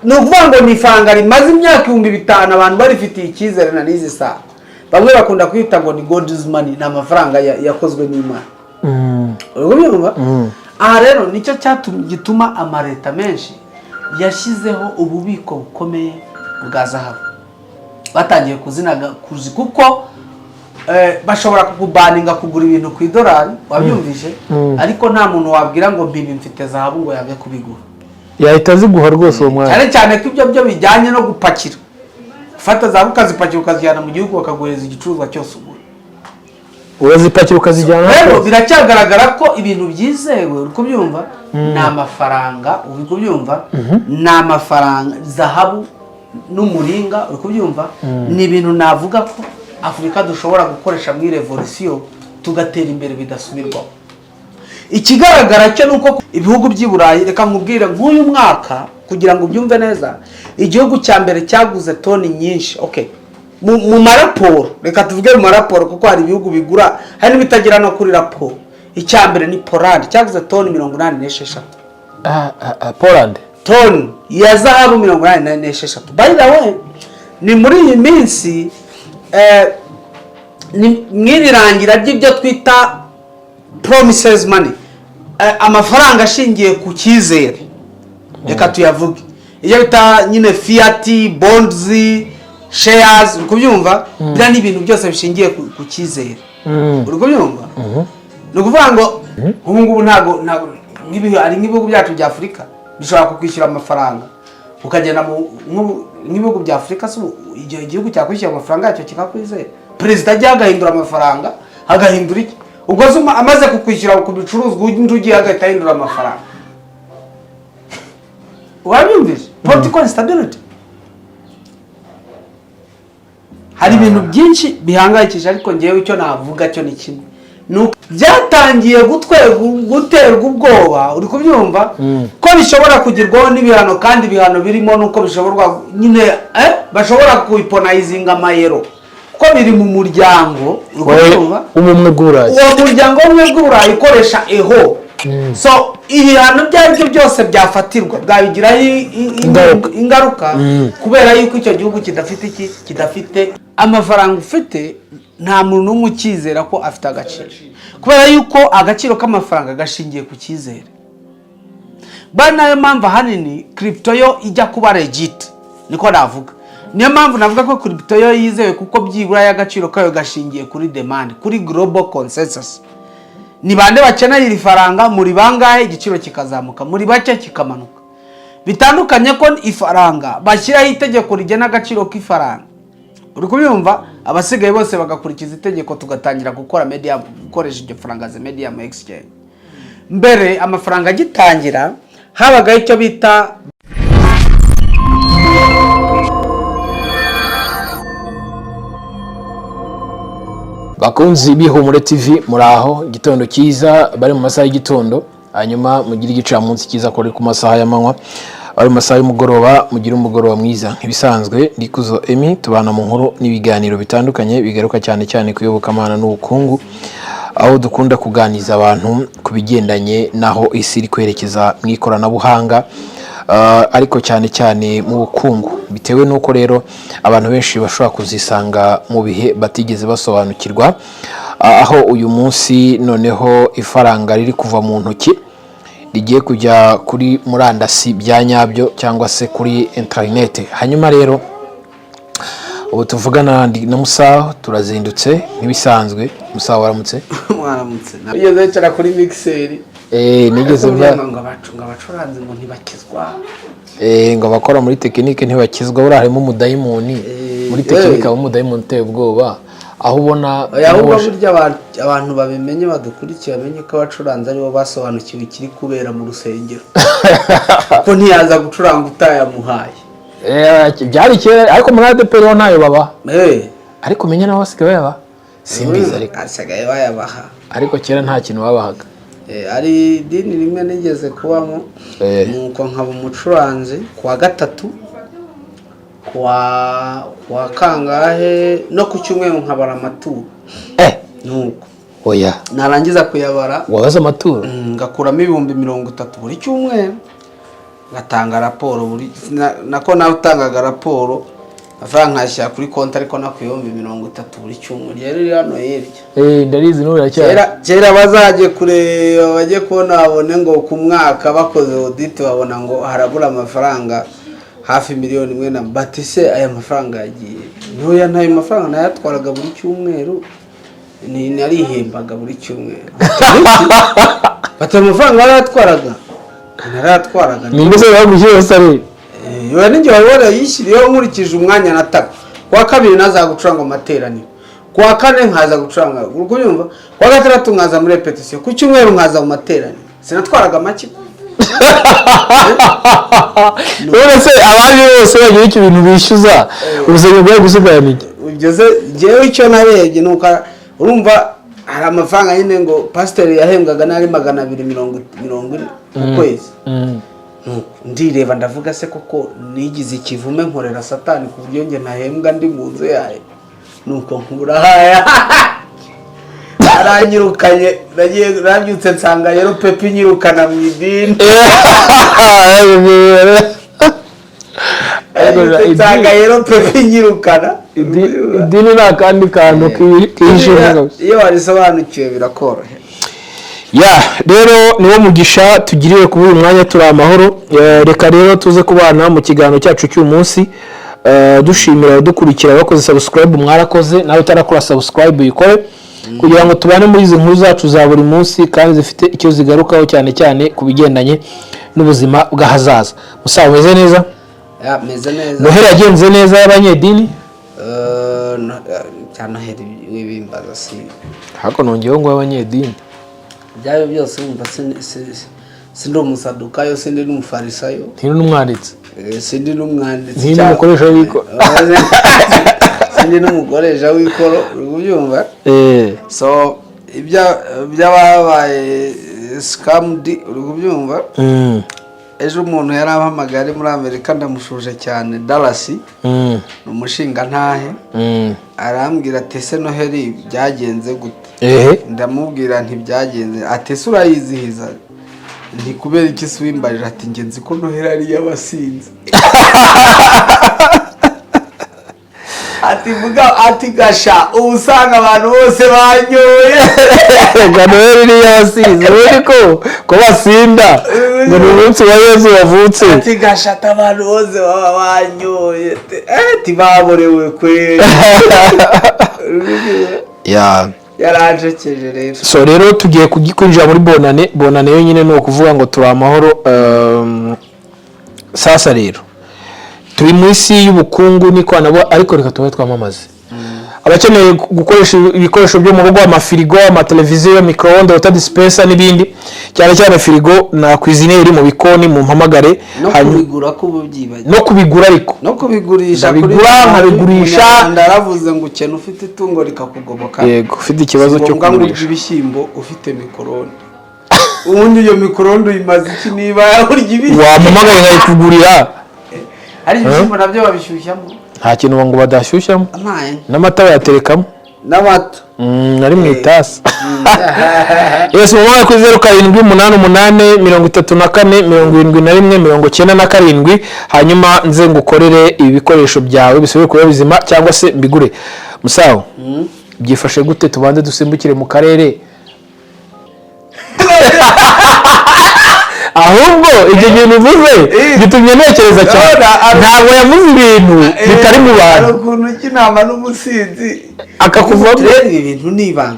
Ni ukuvuga ngo ni ifaranga rimaze imyaka 5000 abantu barifitiye icyizere na n'izi saha. Bamwe bakunda kwita ngo ni God's money, ni amafaranga yakozwe n'Imana. Uri kubyumva? Aha rero nicyo cyatumye gituma amaleta menshi yashyizeho ububiko bukomeye bwa zahabu, batangiye kuzinaga kuzi kuko bashobora kukubaninga kugura ibintu ku idolari, wabyumvise? Ariko nta muntu wabwira ngo mpibi mfite zahabu ngo yange kubigura. Yahita aziguha rwose uwo mwanya. Cyane cyane ko ibyo byo bijyanye no gupakira, ufata zahabu ukazipakira ukazijyana mu gihugu, bakaguhereza igicuruzwa cyose ugura. Urazipakira ukazijyana Rero hose. biracyagaragara ko ibintu byizewe, uri kubyumva, ni amafaranga, uri kubyumva, ni amafaranga, zahabu n'umuringa, uri kubyumva, ni ibintu navuga ko Afurika dushobora gukoresha muri revolisiyo tugatera imbere bidasubirwaho. Ikigaragara cyo ni uko ibihugu by'i Burayi, reka nkubwire nk'uyu mwaka kugira ngo ubyumve neza, igihugu cya mbere cyaguze toni nyinshi, okay, mu maraporo, reka tuvuge mu maraporo kuko hari ibihugu bigura hari n'ibitagira no kuri raporo. Icya mbere ni Poland, cyaguze toni 86. Ah, ah, ah, Poland? Toni ya zahabu 86. By the way, ni muri iyi minsi ni mw'iri rangira ry'ibyo twita promises money, amafaranga ashingiye ku cyizere, reka tuyavuge iyo bita nyine fiat, bonds, shares, uri kubyumva? Biriya ni ibintu byose bishingiye ku cyizere. Uri kubyumva? Ni ukuvuga ngo nk'ubu ngubu ntabwo hari nk'ibihugu byacu bya Afurika bishobora kukwishyura amafaranga ukagenda mu nk'ibihugu bya Afurika se ubu igihe igihugu cyakwishyura amafaranga yacyo kikakwizera, perezida ajya agahindura amafaranga, agahindura iki, ubwo se amaze kukwishyura ku bicuruzwa, undi ugiye agahita ahindura amafaranga, wabyumvise? Political instability, hari ibintu byinshi bihangayikishije, ariko ngewe icyo navuga cyo ni kimwe. Ni uko byatangiye guterwa ubwoba, uri kubyumva, ko bishobora kugerwaho n'ibihano, kandi ibihano birimo nuko bishobora nyine bashobora kuweaponizinga amayero kuko biri mu muryango, uri kubyumva? W'ubumwe bw'Uburayi. Uwo muryango w'ubumwe bw'Uburayi ukoresha eho, so ibihano ibyo ari byo byose byafatirwa bwabigiraho Ingaruka. ingaruka, kubera yuko icyo gihugu kidafite iki, kidafite amafaranga. Ufite nta muntu n'umwe ukizera ko afite agaciro, kubera yuko agaciro k'amafaranga gashingiye ku cyizere. Bari nayo mpamvu ahanini crypto yo ijya kuba legit, niko navuga. Niyo mpamvu navuga ko crypto yo yizewe, kuko byibura y'agaciro kayo gashingiye kuri demand, kuri global consensus. Ni bande bakeneye iri faranga? Muri bangahe? Igiciro kikazamuka, muri bake kikamanuka. Bitandukanye ko ifaranga bashyiraho itegeko rigena agaciro k'ifaranga, uri kubyumva, abasigaye bose bagakurikiza itegeko, tugatangira gukora medium, gukoresha iryo faranga za medium exchange. Mbere amafaranga agitangira habagaho icyo bita Bakunzi b'Ihumure TV, muri aho, igitondo cyiza bari mu masaha y'igitondo, hanyuma mugire igicamunsi cyiza kuri ku masaha y'amanywa, bari mu masaha y'umugoroba mugire umugoroba mwiza. Nk'ibisanzwe, Ndikuzo Emi, tubana mu nkuru n'ibiganiro bitandukanye bigaruka cyane cyane ku iyobokamana n'ubukungu, aho dukunda kuganiriza abantu ku bigendanye n'aho isi iri kwerekeza mu ikoranabuhanga, ariko cyane cyane mu bukungu, bitewe n'uko rero abantu benshi bashobora kuzisanga mu bihe batigeze basobanukirwa. Aho uyu munsi noneho ifaranga riri kuva mu ntoki rigiye kujya kuri murandasi bya nyabyo, cyangwa se kuri interineti. Hanyuma rero ubu tuvugana ndi na Musaho, turazindutse nk'ibisanzwe. Musaho, waramutse? Mwaramutse. Ugeze wicara kuri mixer? Nigeze mva. Ngo abacuranzi ngo ntibakizwa. Ngo abakora muri tekinike ntibakizwa, buriya harimo umudayimoni muri tekinike, habamo umudayimoni uteye ubwoba, aho ubona Oya, ahubwo burya abantu babimenye, badukurikiye bamenye ko abacuranzi aribo basobanukiwe ikiri kubera mu rusengero, ko ntiyaza gucuranga utayamuhaye. Byari kera, ariko muri ADEPR ho ntayo babaha. Ariko umenya nabo basigaye bayabaha, simbizi, ariko Basigaye bayabaha. Ariko kera nta kintu babahaga. Hari idini rimwe nigeze kubamo, nuko nkaba umucuranzi ku wa gatatu, kuwa kangahe, no ku cyumweru nkabara amaturo. Nuko Oya. narangiza kuyabara, Wabaza amaturo? Ngakuramo 30,000 buri cyumweru. Ngatanga raporo buri nako nawe utangaga raporo, amafaranga nkayashyira kuri konti, ariko no ku 30,000 buri cyumweru. Yari iri hano hirya. Eh, ndarizi, n'ubu iracyari. Kera bazajye kureba, bajye kubona babone ngo ku mwaka bakoze audit, babona ngo harabura amafaranga hafi 1 miliyoni na bati: "Se aya mafaranga yagiye ntoya?" Ntayo mafaranga nayatwaraga buri cyumweru, ni narihembaga buri cyumweru. Bati: "Ayo mafaranga warayatwaraga?" Narayatwaraga. Ni mbese bagushyiriyeho salary? Yoya, n'igihe wari warayishyiriyeho nkurikije umwanya nataga. Kuwa kabiri naza gucuranga amateraniro, kuwa kane nkaza gucuranga, uri kubyumva, kuwa gatandatu nkaza muri répétition, ku cyumweru nkaza mu materaniro. Sinatwaraga make. None se abandi bose bagira icyo bintu bishyuza, ubuzima bwari gusigarana iki? Ibyo se, njyewe icyo narebye ni uko urumva hari amafaranga nyine ngo pasiteri yahembwaga n'ari 240 ku kwezi. Nuko ndireba, ndavuga: "Se koko nigize ikivume, nkorera Satani ku buryo njye ntahembwa ndi mu nzu yayo?" Nuko nkura haya aranyirukanye. Nagiye nabyutse nsanga rero pepe inyirukana mu idini. Nabyutse nsanga rero pepe inyirukana. Idini ni akandi kantu kihishe. Iyo warisobanukiwe birakorohera. Ya, rero niwo mugisha tugiriwe kuba uyu mwanya turi amahoro. Reka rero tuze kubana mu kiganiro cyacu cy'uyu munsi. Dushimira abadukurikira bakoze subscribe, mwarakoze. Nawe utarakora subscribe, uyikore kugira ngo tubane muri izi nkuru zacu za buri munsi kandi zifite icyo zigarukaho, cyane cyane ku bigendanye n'ubuzima bw'ahazaza. Musaza, umeze neza? Ya, meze neza. Noheli yagenze neza y'abanyedini? Cya Noheli wibimbaza si Ariko nongeyeho ngo y'abanyedini. Ibyayo byose wumva, sindi umusadukayo, sindi n'umufarisayo. Ntiri n'umwanditsi. Sindi n'umwanditsi. Ntiri n'umukoresha w'ikoro. Sindi n'umukoresha w'ikoro, uri kubyumva? Eh. So iby'ababaye scammed, uri kubyumva? Ejo umuntu yari ampamagaye ari muri Amerika, ndamushuje cyane, Dallas, ni umushingantahe. Arambwira ati: "Ese Noheli byagenze gute?" Ndamubwira ntibyagenze. Ati: "Ese urayizihiza?" Nti: "Kubera iki se wimbarira?" Ati: "Njye nzi ko Noheli ari iy'abasinzi." Ati: "Vuga." Ati: "Gasha ubu usanga abantu bose banyoye." Ngo Noheli ni iy'abasinzi, ubundi ko basinda ngo ni umunsi wa Yezu wavutse. Ati: "Gasha," ati, "abantu bose baba banyoye." Ati: "Baborewe kweri." Yaranjekeje rero. So rero tugiye kwinjira muri bonane. Bonane yo nyine ni ukuvuga ngo turi amahoro. Sasa rero turi mu isi y'ubukungu n'ikoranabuhanga, ariko reka tube twamamaze. Abakeneye gukoresha ibikoresho byo mu rugo, amafirigo, amateleviziyo, micro-onde, water dispenser n'ibindi, cyane cyane firigo na cuisinière mu bikoni, mu mpamagare. No kubigura ko ubu byibagiwe. No kubigura ariko. No kubigurisha. Ndabigura, nkabigurisha. Umunyarwanda yaravuze ngo ukena ufite itungo rikakugoboka. Yego, ufite ikibazo Si cyo ngombwa ngo urye kugurisha. ibishyimbo ufite micro-onde. Ubundi iyo micro-onde uyimaze iki niba urya ibishyimbo? Wampamagaye nkayikugurira. Hari ibishyimbo nabyo babishyushyamo. Nta kintu ngo badashyushyamo. Amaye. N'amata bayaterekamo. N'amata. Ari mu itasi. Yes, mu kuri 0788347197, hanyuma nze ngukorere ibikoresho byawe bisubire kuba bizima cyangwa se mbigure. Musawo, byifashe gute? Tubanze dusimbukire mu karere. Ahubwo ibyo bintu uvuze gitumye ntekereza cyane. Ntabwo yavuze ibintu bitari mu Hari bantu. ukuntu ujya inama n'umusinzi Akakuvamo. Rero ibi bintu ni ibanga,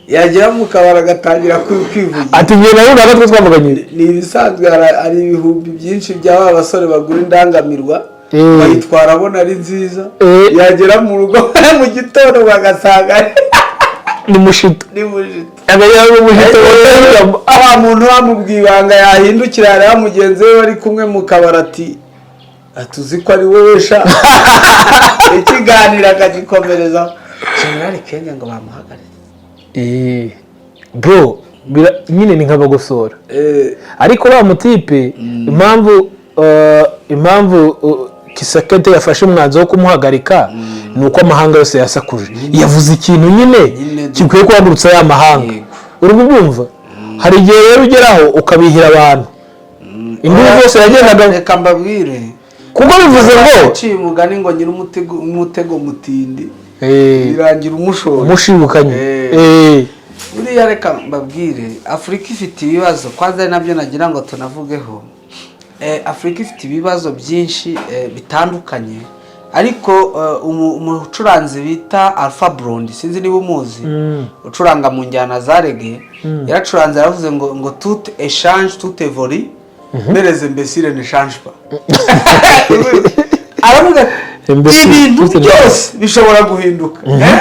yagera mu kabari agatangira kwivugira. Ati: "Njye nawe ntabwo twavuganye." Ni ibisanzwe, hari ibihumbi byinshi bya ba basore bagura indangamirwa, bayitwara abona ari nziza, yagera mu rugo mu gitondo bagasanga ni mushito. Ni mujito. Akagera mu mushito. Wa muntu wamubwiye ibanga yahindukira yareba mugenzi we bari kumwe mu kabari, ati: "Uzi ko ari wowe sha?" Ikiganiro akagikomereza. General Kenya ngo bamuhagarike. Bro, nyine ni nk'abagosora. Ariko uriya mutipe, impamvu Tshisekedi yafashe umwanzuro wo kumuhagarika ni uko amahanga yose yasakuje, yavuze ikintu nyine Nyine gikwiye guhagurutsa ya mahanga. Yego. Uri kubyumva? Hari igihe rero ugeraho ukabihira abantu. Induru zose yagendaga. Reka mbabwire. Kuko bivuze ngo Yaciye umugani ngo nyiri umutego mutindi birangira umushoye. Umushibukanye. Buriya reka mbabwire, Afurika ifite ibibazo, kwanza ari nabyo nagira ngo tunavugeho. Afurika ifite ibibazo byinshi bitandukanye, ariko umucuranzi bita Alpha Blondy, sinzi niba umuzi, ucuranga mu njyana za reggae, yaracuranze, yaravuze ngo "Tout change, tout évolue, mais les imbéciles ne changent pas." Aravuga ati, Imbécile, ibintu tout ne byose bishobora guhinduka, eh?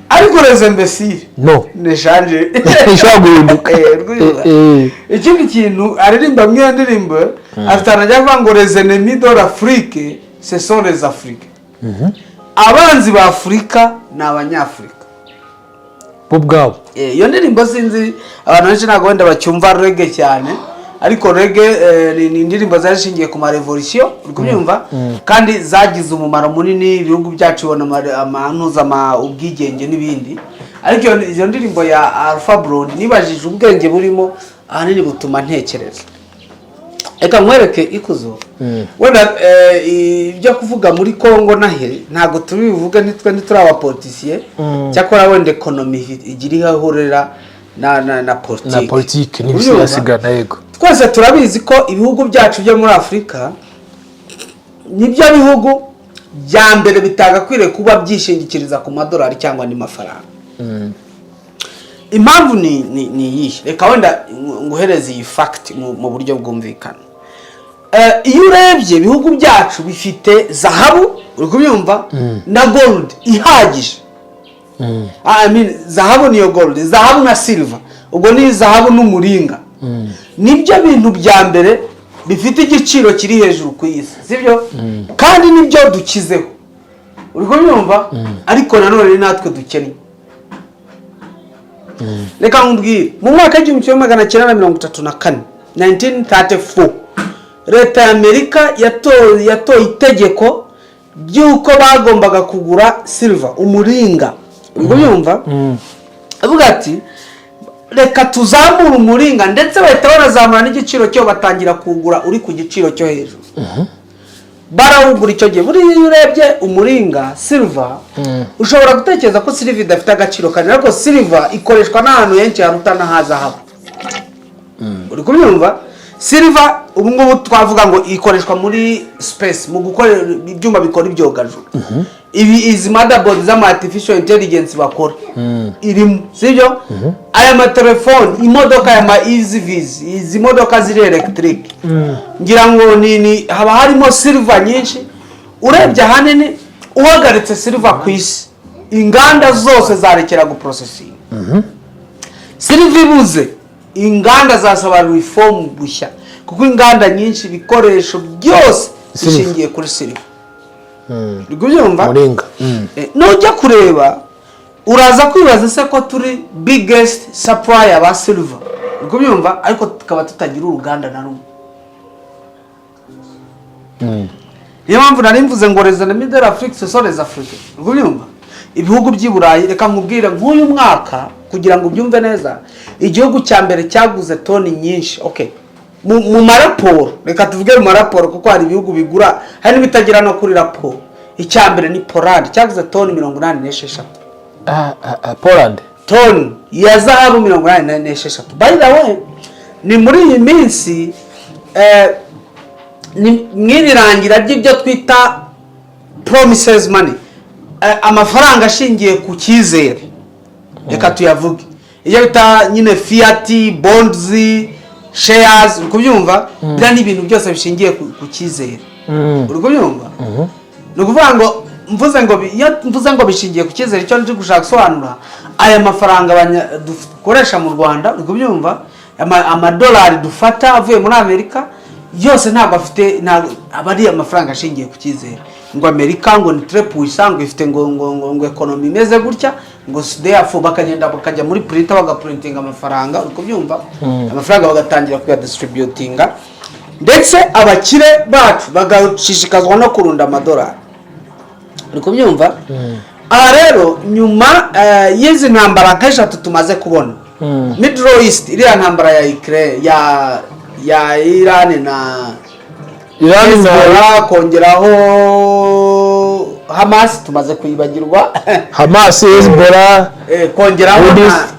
Ariko les imbéciles no ne change. Ntishobora guhinduka. Rwose. Ikindi kintu aririmba muri iyo ndirimbo, afite ahantu ajya avuga ngo "Les ennemis de l'Afrique, ce sont les Africains." Abanzi ba Afurika ni Abanyafurika. Bo ubwabo. Iyo ndirimbo, sinzi, abantu benshi ntabwo wenda bacyumva reggae cyane, ariko reggae ni indirimbo zari zishingiye ku marevolisiyo, uri kubyumva, kandi zagize umumaro munini, ibihugu byacu bibona amanuza ubwigenge n'ibindi. Ariko iyo ndirimbo ya Alpha Blondy, nibajije ubwenge burimo, ahanini butuma ntekereza. Reka nkwereke ikuzo. Wenda ibyo kuvuga muri Congo nahe ntabwo tubivuge, nitwe ntituri abapolitisiye. Cyakora wenda économie igira aho ihurira na politiki. Na politiki. Urumva? N'ibisigasigana, yego. Twese turabizi ko ibihugu byacu byo muri Afurika nibyo bihugu bya mbere bitagakwiriye kuba byishingikiriza ku madolari cyangwa andi mafaranga. Impamvu ni iyihe? Reka wenda nguhereze iyi fact mu buryo bwumvikana. Iyo urebye, ibihugu byacu bifite zahabu, uri kubyumva, na gold ihagije. I mean, zahabu niyo gold, zahabu na silver, ubwo ni zahabu n'umuringa, nibyo bintu bya mbere bifite igiciro kiri hejuru ku isi, sibyo? Kandi nibyo dukizeho, uri kubyumva, ariko nanone ni natwe dukennye. Reka nkubwire, mu mwaka w'1934, 1934, leta ya Amerika yatoye itegeko ry'uko bagombaga kugura silver, umuringa, uri kubyumva. Avuga ati reka tuzamure umuringa, ndetse bahita banazamura n'igiciro cyo, batangira kuwugura uri ku giciro cyo hejuru, barawugura icyo gihe. Buriya iyo urebye umuringa, silver, ushobora gutekereza ko silver idafite agaciro kanini, ariko silver ikoreshwa n'ahantu henshi haruta n'aha zahabu, uri kubyumva. Silver ubu ngubu twavuga ngo ikoreshwa muri space, mu gukora ibyuma bikora ibyogajuru, ibi, izi motherboard z'ama artificial intelligence bakora irimo, sibyo? Aya matelefoni, imodoka, aya ma EVs, izi modoka ziri electric, ngira ngo ni haba harimo silver nyinshi. Urebye ahanini, uhagaritse silver ku isi, inganda zose zarekera guprocessinga. Silver ibuze, inganda zasaba reform bushya, kuko inganda nyinshi, ibikoresho byose Silver. bishingiye kuri silver, uri kubyumva? Muringa. Nujya kureba uraza kwibaza se ko turi biggest supplier ba silver, uri kubyumva, ariko tukaba tutagira uruganda na rumwe. Niyo mpamvu nari mvuze ngo les ennemis de l'Afrique, ce sont les Africains, uri kubyumva. Ibihugu by'i Burayi, reka nkubwire, nk'uyu mwaka, kugira ngo ubyumve neza, igihugu cya mbere cyaguze toni nyinshi, okay, mu maraporo, reka tuvuge mu maraporo, kuko hari ibihugu bigura, hari n'ibitagira no kuri raporo. Icya mbere ni Poland, cyaguze toni 86. Ah, Poland. Toni ya zahabu 86. By the way, ni muri iyi minsi, ni mw'iri rangira ry'ibyo twita promises money, amafaranga ashingiye ku cyizere, reka tuyavuge, iyo bita nyine fiat, bonds, shares, uri kubyumva, biriya ni ibintu byose bishingiye ku cyizere, uri kubyumva. Ni ukuvuga ngo mvuze ngo iyo mvuze ngo bishingiye ku cyizere, icyo ndi gushaka gusobanura, aya mafaranga dukoresha mu Rwanda, uri kubyumva, amadolari dufata avuye muri Amerika yose ntabwo afite, ntabwo aba ari amafaranga ashingiye ku cyizere, ngo Amerika ngo ni très puissant, ngo ifite ngo économie imeze gutya, ngo therefore bakagenda bakajya muri printer bagaprintinga amafaranga, uri kubyumva, amafaranga bagatangira kuyadistributinga, ndetse abakire bacu bagashishikazwa no kurunda amadolari, uri kubyumva. Aha rero, nyuma y'izi ntambara nk'eshatu tumaze kubona, Middle East, iriya ntambara ya Ukraine, ya ya Iran na Iran na Hezbollah, kongeraho Hamas tumaze kuyibagirwa. Hamas, Hezbollah. Kongeraho Buddhist.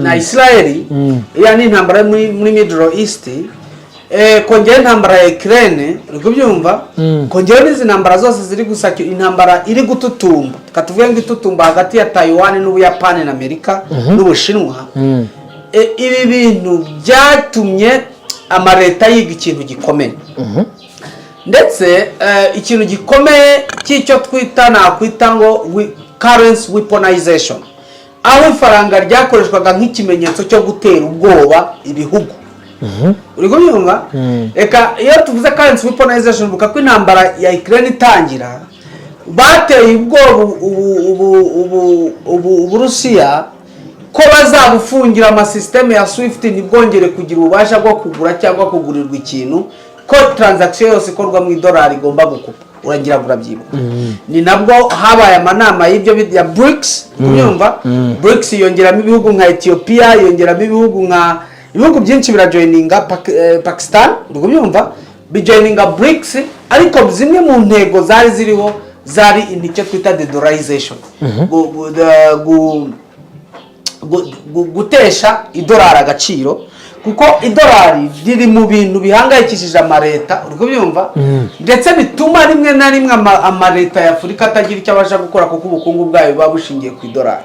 na Israeli. Iriya ni intambara yo muri Middle East. Kongeraho intambara ya Ukraine, uri kubyumva? Kongeraho n'izi ntambara zose ziri gusaka, intambara iri gututumba, reka tuvuge ngo itutumba hagati ya Taiwan n'Ubuyapani na Amerika n'Ubushinwa. Ibi bintu byatumye amaleta yiga ikintu gikomeye, ndetse ikintu gikomeye cy'icyo twita, nakwita ngo currency weaponization, aho ifaranga ryakoreshwaga nk'ikimenyetso cyo gutera ubwoba ibihugu. Uri kubyumva? Reka, iyo tuvuze currency weaponization, uvuga ko intambara ya Ukraine itangira bateye ubwoba ubu Uburusiya ko bazabufungira amasisiteme ya SWIFT, ntibwongere kugira ububasha bwo kugura cyangwa kugurirwa ikintu, ko transaction yose ikorwa mu idolari igomba gukupa. Uragira ngo urabyibuka. Ni nabwo habaye amanama y'ibyo ya BRICS, kubyumva? BRICS yongeramo ibihugu nka Ethiopia, yongeramo ibihugu nka, ibihugu byinshi birajoininga, Pakistan, uri kubyumva? Bijoininga BRICS, ariko zimwe mu ntego zari ziriho zari icyo twita de-dollarization, gutesha idolari agaciro, kuko idolari riri mu bintu bihangayikishije amaleta, uri kubyumva? Ndetse bituma rimwe na rimwe amaleta ya Afurika atagira icyo abasha gukora, kuko ubukungu bwayo buba bushingiye ku idolari.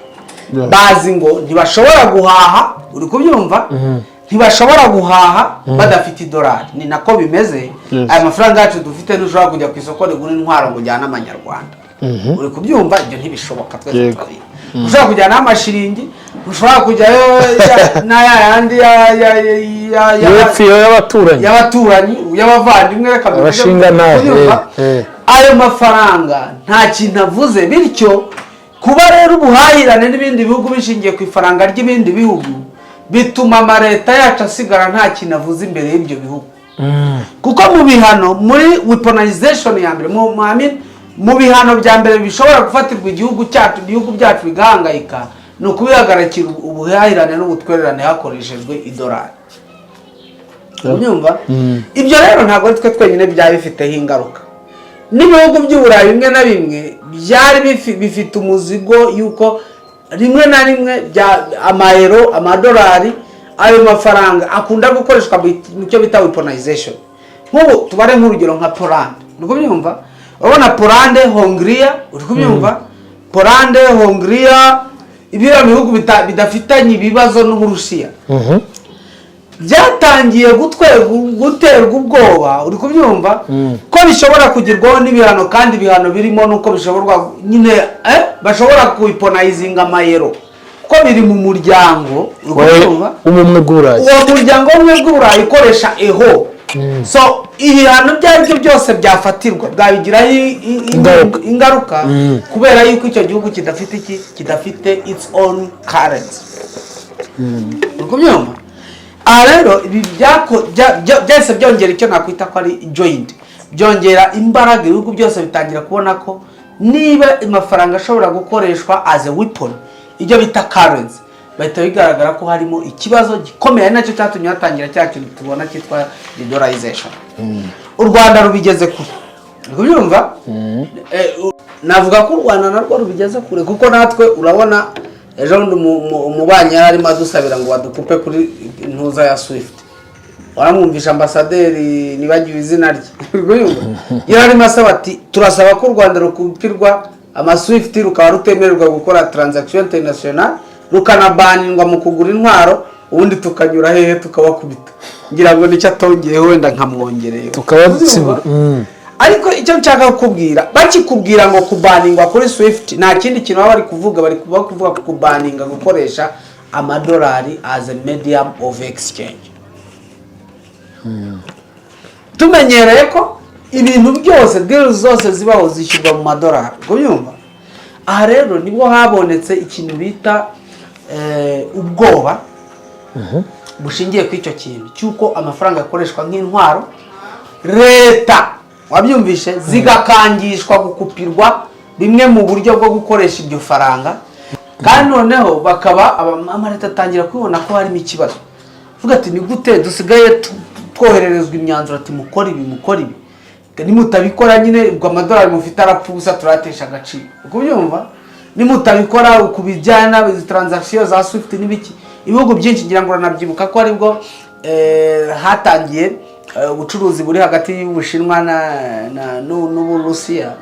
Bazi ngo ntibashobora guhaha, uri kubyumva? Ntibashobora guhaha badafite idolari. Ni nako bimeze. Aya mafaranga yacu dufite, ntushobora kujya ku isoko rigura intwaro ngo ujyane amanyarwanda, uri kubyumva? Ibyo ntibishoboka, twese turabizi. Ushobora kujyana amashiringi, ushobora kujyayo n'aya yandi y'epfo y'abaturanyi. Y'abaturanyi, y'abavandimwe, reka mbivuge. Abashingantahe, Kubyumva? Ayo mafaranga nta kintu avuze. Bityo kuba rero ubuhahirane n'ibindi bihugu bishingiye ku ifaranga ry'ibindi bihugu, bituma amaleta yacu asigara nta kintu avuze imbere y'ibyo bihugu, kuko mu bihano, muri weaponization ya mbere, I mean, mu bihano bya mbere bishobora gufatirwa igihugu cyacu, ibihugu byacu bigahangayika, ni ukubihagarikira ubuhahirane n'ubutwererane hakoreshejwe idolari. Ubyumva? Ibyo rero ntabwo ari twe twenyine byaba bifiteho ingaruka. N'ibihugu by'Uburayi bimwe na bimwe byari bifite umuzigo y'uko rimwe na rimwe bya amayero, amadolari, ayo mafaranga akunda gukoreshwa mu cyo bita weaponization. Nk'ubu tubare nk'urugero nka Polande, uri kubyumva? Urabona Polande, Hongiriya, uri kubyumva? Polande, Hongiriya, ibiriya bihugu bidafitanye ibibazo n'Uburusiya, byatangiye guterwa ubwoba, uri kubyumva, ko bishobora kugirwaho n'ibihano, kandi ibihano birimo nuko bishobora nyine, bashobora kuweaponizinga amayero, ko biri mu muryango, uri kubyumva? W'Ubumwe bw'Uburayi. Uwo muryango w'Ubumwe bw'Uburayi ukoresha euro. So ibihano ibyo ari byo byose byafatirwa bwabigiraho Ingaruka. ingaruka, kubera yuko icyo gihugu kidafite iki, kidafite its own currency, uri kubyumva? Aha rero ibi byahise byongera icyo nakwita ko ari joint, byongera imbaraga. Ibihugu byose bitangira kubona ko niba amafaranga ashobora gukoreshwa as a weapon, ibyo bita currency, bahita bigaragara ko harimo ikibazo gikomeye, ari nacyo cyatumye hatangira cya kintu tubona cyitwa de-dollarization. U Rwanda rubigeze kure, uri kubyumva? Navuga ko u Rwanda narwo rubigeze kure, kuko natwe urabona ejo bundi umubanyi yari arimo adusabira ngo badukupe kuri ntuza ya SWIFT. Waramwumvisha, ambasaderi, nibagiwe izina rye, yari arimo asaba ati: "Turasaba ko u Rwanda rukupirwa amaSWIFT, rukaba rutemererwa gukora transaction international, rukanabanirwa mu kugura intwaro, ubundi tukanyura hehe tukabakubita." Ngira ngo nicyo atongeyeho, wenda nkamwongereyeho. Tukabatsibura. Ariko icyo nshaka kukubwira, bakikubwira ngo kubaningwa kuri SWIFT, nta kindi kintu baba bari kuvuga, bari kuba kuvuga kubaninga gukoresha amadolari as a medium of exchange. Tumenyereye ko ibintu byose, deals zose zibaho zishyurwa mu madolari, kubyumva? Aha rero nibwo habonetse ikintu bita ubwoba bushingiye kuri icyo kintu cy'uko amafaranga akoreshwa nk'intwaro, leta, wabyumvishe, zigakangishwa gukupirwa bimwe mu buryo bwo gukoresha iryo faranga. Kandi noneho bakaba amaleta atangira kubibona ko harimo ikibazo, vuga ati: "Ni gute dusigaye Twohererezwa imyanzuro ati: "Mukore ibi, mukore ibi, nimutabikora nyine ubwo amadolari mufite arapfa ubusa, turatesha agaciro." Uko ubyumva, nimutabikora ku bijyana izi transaction za SWIFT n'ibiki, ibihugu byinshi, ngira ngo uranabyibuka ko aribwo hatangiye ubucuruzi buri hagati y'Ubushinwa n'Uburusiya,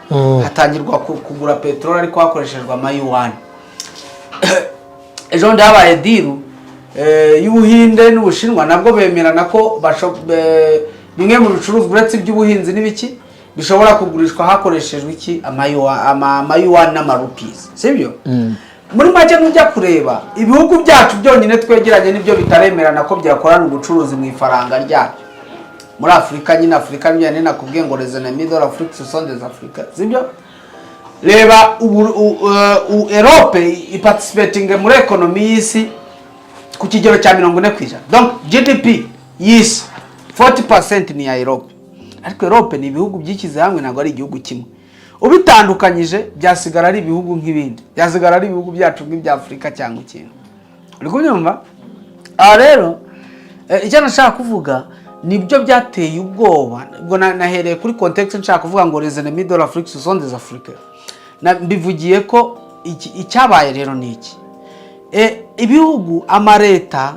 hatangirwa kugura peteroli ariko hakoreshejwe amayuwani. Ejo bundi habaye deal y'Ubuhinde n'Ubushinwa, nabwo bemerana ko bimwe mu bicuruzwa uretse iby'ubuhinzi n'ibiki bishobora kugurishwa hakoreshejwe iki? Amayuwani n'amarupizi, sibyo? Muri make, nujya kureba ibihugu byacu byonyine twegeranye nibyo bitaremerana ko byakorana ubucuruzi mu ifaranga ryabyo muri Afurika nyine. Afurika nyine nakubwiye ngo les ennemis de l'Afrique, ce sont des Africains, sibyo? Reba ubu Europe iparticipating muri économie y'isi ku kigero cya 40%. Donc GDP y'isi, 40% ni iya Europe. Ariko Europe ni ibihugu byishyize hamwe, ntabwo ari igihugu kimwe. Ubitandukanyije byasigara ari ibihugu nk'ibindi, byasigara ari ibihugu byacu nk'ibya Afurika cyangwa ikintu. Uri kubyumva? Aha rero icyo nashaka kuvuga, nibyo byateye ubwoba. Ubwo nahereye kuri context nshaka kuvuga ngo les ennemis de l'Afrique, ce sont des Africains. Mbivugiye ko icyabaye rero ni iki: ibihugu, amaleta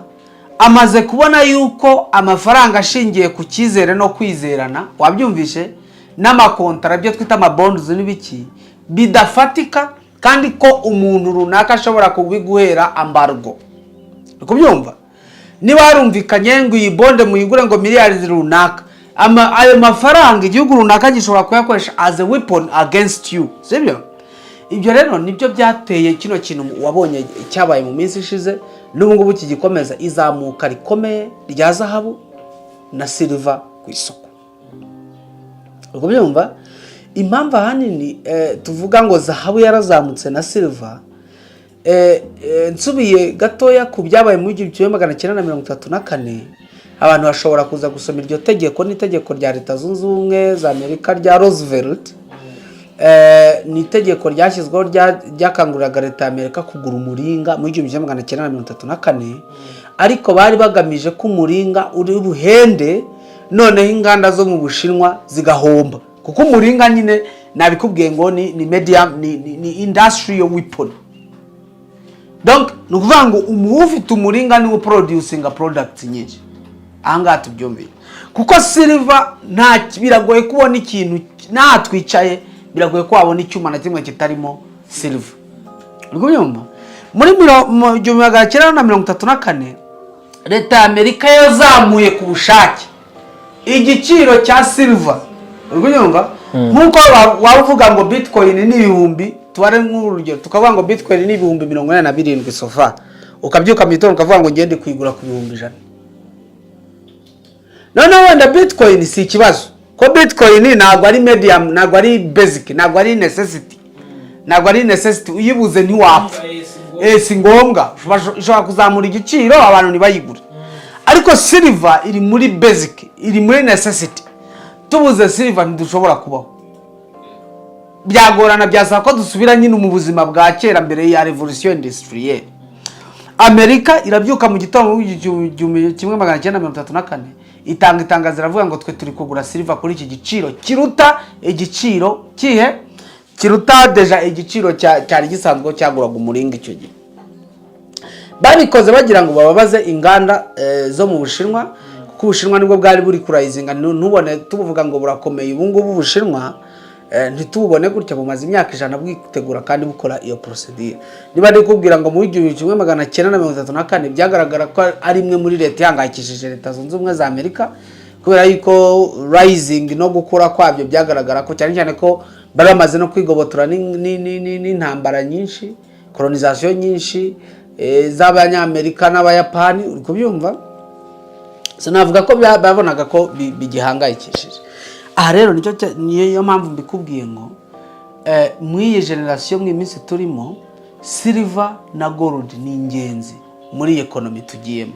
amaze kubona yuko amafaranga ashingiye ku cyizere no kwizerana, wabyumvishe, n'amakontara, ibyo twita amabonds n'ibiki, bidafatika, kandi ko umuntu runaka ashobora kubiguhera embargo. Uri kubyumva? Niba harumvikanye ngo iyi bond muyigure ngo miliyari runaka, ayo mafaranga igihugu runaka gishobora kuyakoresha as a weapon against you, sibyo? Ibyo rero nibyo byateye kino kintu wabonye cyabaye mu minsi ishize, n'ubu ngubu kigikomeza, izamuka rikomeye rya zahabu na silver ku isoko. Uri kubyumva? Impamvu ahanini tuvuga ngo zahabu yarazamutse na silver, nsubiye gatoya ku byabaye mu 1934, abantu bashobora kuza gusoma iryo tegeko, n'itegeko rya Leta Zunze Ubumwe za Amerika rya Roosevelt. Ni itegeko ryashyizweho ryakanguriraga leta ya Amerika kugura umuringa muri 1934, ariko bari bagamije ko umuringa uri buhende, noneho inganda zo mu Bushinwa zigahomba, kuko umuringa nyine nabikubwiye ngo ni medium, ni industrial weapon. Donc ni ukuvuga ngo ufite umuringa niwe uproducinga products nyinshi. Ahangaha tubyumviye, kuko silver nta, biragoye kubona ikintu nta twicaye, biragoye ko wabona icyuma na kimwe kitarimo silver. Uri kubyumva? Muri mu 1934, leta ya Amerika yazamuye ku bushake igiciro cya silver. Uri kubyumva? Nk'uko waba uvuga ngo bitcoin ni ibihumbi, tubare nk'urugero, tukavuga ngo bitcoin ni 47,000 so far, ukabyuka mu gitondo ukavuga ngo ngende kuyigura ku 100,000. Noneho wenda bitcoin si ikibazo, ko bitcoin ntabwo ari medium, ntabwo ari basic, ntabwo ari necessity, ntabwo ari necessity. Uyibuze ntiwapfa. Si ngombwa. Ishobora kuzamura igiciro abantu ntibayigure, ariko silver iri muri basic, iri muri necessity. Tubuze silver ntidushobora kubaho, byagorana, byasaba ko dusubira nyine mu buzima bwa kera mbere ya révolution industrielle. Amerika irabyuka mu gitondo mu 1934, itanga itangazo, iravuga ngo twe turi kugura silver kuri iki giciro kiruta igiciro kihe? Kiruta déjà igiciro cyari gisanzwe cyaguraga umuringa icyo gihe. Babikoze bagira ngo bababaze inganda zo mu Bushinwa, kuko Ubushinwa nibwo bwari buri kurisinga. Ntubone tubuvuga ngo burakomeye ubu ngubu Ubushinwa, ntitububone gutya, bumaze imyaka 100 bwitegura kandi bukora iyo procédure. Niba ndi kubwira ngo mu 1934 byagaragara ko ari imwe muri leta ihangayikishije Leta Zunze Ubumwe za Amerika, kubera yuko rising no gukura kwabyo byagaragara ko cyane cyane ko bari bamaze no kwigobotora n'intambara nyinshi, colonisation nyinshi z'Abanyamerika n'Abayapani. Uri kubyumva? So navuga ko babonaga ko bigihangayikishije. Aha rero nicyo niyo mpamvu mbikubwiye ngo muri iyi génération, mu minsi turimo, silver na gold ni ingenzi muri iyi économie tugiyemo.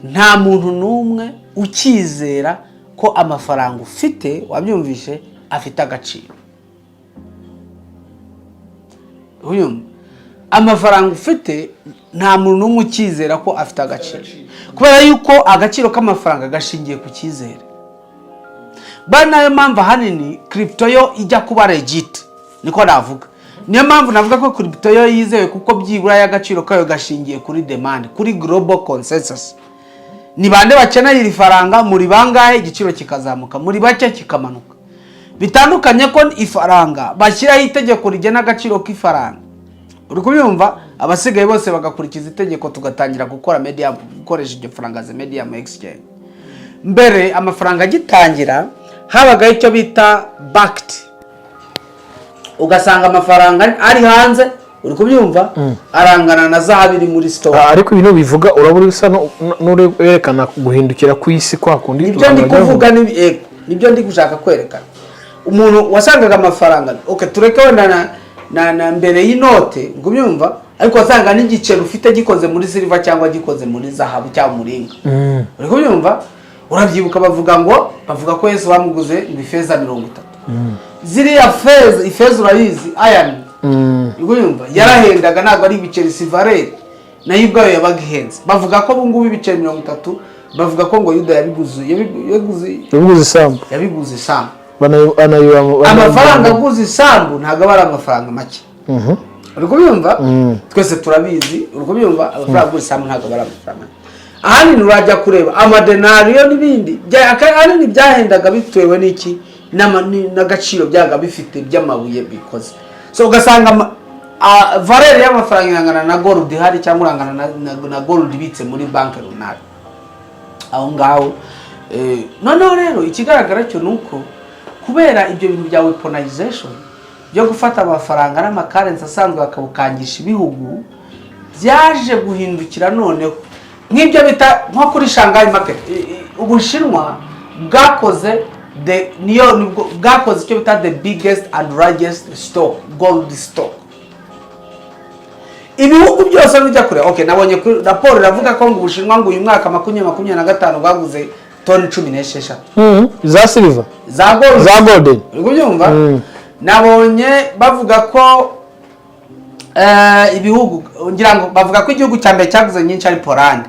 Nta muntu n'umwe ukizera ko amafaranga ufite, wabyumvishe, afite agaciro. Uyumva? Amafaranga ufite, nta muntu n'umwe ukizera ko afite agaciro, kubera yuko agaciro k'amafaranga gashingiye ku cyizere. Bari nayo mpamvu ahanini crypto yo ijya kuba legit, niko navuga. Niyo mpamvu navuga ko crypto yo yizewe, kuko byibura y'agaciro kayo gashingiye kuri demand, kuri global consensus. Ni bande bakeneye iri faranga? Muri bangahe? Igiciro kikazamuka, muri bake kikamanuka. Bitandukanye ko ifaranga bashyiraho itegeko rigena agaciro k'ifaranga, uri kubyumva, abasigaye bose bagakurikiza itegeko, tugatangira gukora medium, gukoresha iryo faranga za medium exchange. Mbere amafaranga agitangira habagaho icyo bita backed, ugasanga amafaranga ari hanze, uri kubyumva, arangana na zahabu iri muri store. Ah, ariko ibintu bivuga urabura usa n'uri werekana guhindukira kw'isi kwa kundi. Nibyo ndi kuvuga, nibyo ndi gushaka kwerekana. Umuntu wasangaga amafaranga, okay, tureke wenda na mbere y'inote, ngo ubyumva, ariko wasanga n'igiceri ufite gikoze muri silver cyangwa gikoze muri zahabu cyangwa umuringa, uri kubyumva. Urabyibuka bavuga ko Yesu bamuguze ngo ifeza 30. Ziriya feza, ifeza urayizi, iron, uri kubyumva, yarahendaga. Ntabwo ari ibiceri, si valeur nayo ubwayo yabaga ihenze. Bavuga ko ubu ngubu ibiceri 30, bavuga ko ngo Yuda yabiguze yaguze Yabiguze isambu. Yabiguze isambu. Banayiba. Amafaranga aguze isambu ntabwo aba ari amafaranga make, uri kubyumva, twese turabizi, uri kubyumva. Amafaranga agura isambu ntabwo aba ari amafaranga make. Ahanini urajya kureba amadenariyo n'ibindi, ahanini byahendaga bitewe n'iki? N'agaciro byaga bifite by'amabuye bikoze. So ugasanga valeur y'amafaranga irangana na gold ihari, cyangwa irangana na gold ibitse muri banki runaka aho ngaho. Noneho rero ikigaragara cyo ni uko kubera ibyo bintu bya weaponization, byo gufata amafaranga n'ama currency asanzwe bakabukangisha ibihugu, byaje guhindukira noneho nk'ibyo bita nko kuri Shanghai market. Ubushinwa bwakoze the niyo nibwo bwakoze icyo bita the biggest and largest stock, gold stock. Ibihugu byose bijya kure. Okay, nabonye kuri raporo iravuga ko ngo Ubushinwa ngo uyu mwaka 2025 bwaguze toni 16 Za silver? Za gold. Za golden. Uri kubyumva? Nabonye bavuga ko ibihugu, ngira ngo bavuga ko igihugu cya mbere cyaguze nyinshi ari Poland,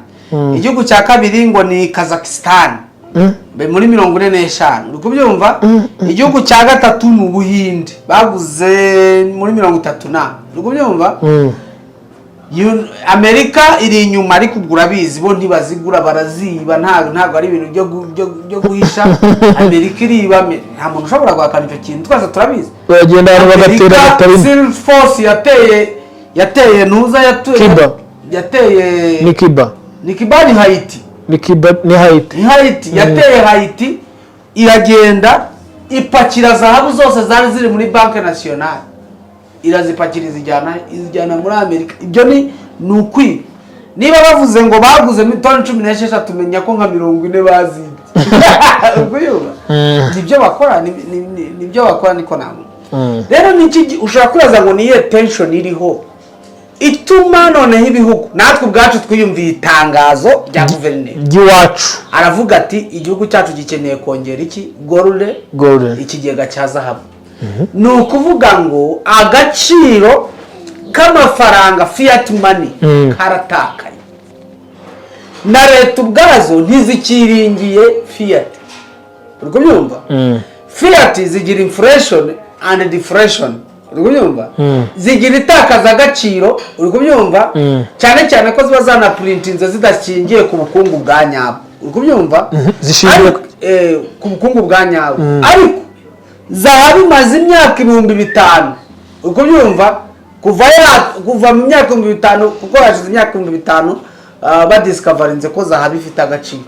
igihugu cya kabiri ngo ni Kazakhstan muri 45, uri kubyumva, igihugu cya gatatu ni Ubuhinde, baguze muri 30 na, uri kubyumva. Amerika iri inyuma, ariko ubwo urabizi bo ntibazigura, baraziba. Ntabwo ari ibintu byo guhisha. Amerika iriba, nta muntu ushobora guhakana icyo kintu, twese turabizi. Baragenda ahantu bagatera Amerika batarimo. Seal Force yateye ntuza, yateye Cuba. Yateye Ni Cuba. Ni Cuba, ni Haiti. Ni Cuba, ni Haiti. Ni Haiti. Yateye Haiti, iragenda ipakira zahabu zose zari ziri muri Banque Nationale, irazipakira, izijyana muri Amerika. Ibyo ni ukwiba. Niba bavuze ngo baguze toni 16, menya ko nka 40 bazibye. Ubwo nibyo bakora, nibyo bakora, niko navuga. Rero niki ushobora kwibaza ngo niyo tension iriho ituma noneho ibihugu, natwe ubwacu twiyumviye itangazo rya guverineri ry'iwacu. Aravuga ati igihugu cyacu gikeneye kongera iki? Gold. Golden. Ikigega cya zahabu. Ni ukuvuga ngo agaciro k'amafaranga, fiat money, karatakaye, na leta ubwazo ntizikiringiye fiat, uri kubyumva. Fiat zigira inflation and deflation, uri kubyumva, zigira itakaza agaciro, uri kubyumva, cyane cyane ko ziba zanaprintinze zidashingiye ku bukungu bwa nyabwo, uri kubyumva. Zishingiye Ariko, ku bukungu bwa nyabwo. Ariko zahabu imaze imyaka 5000, uri kubyumva, kuva mu myaka 5000, kuko hashize imyaka 5000 badiscoverinze ko zahabu ifite agaciro,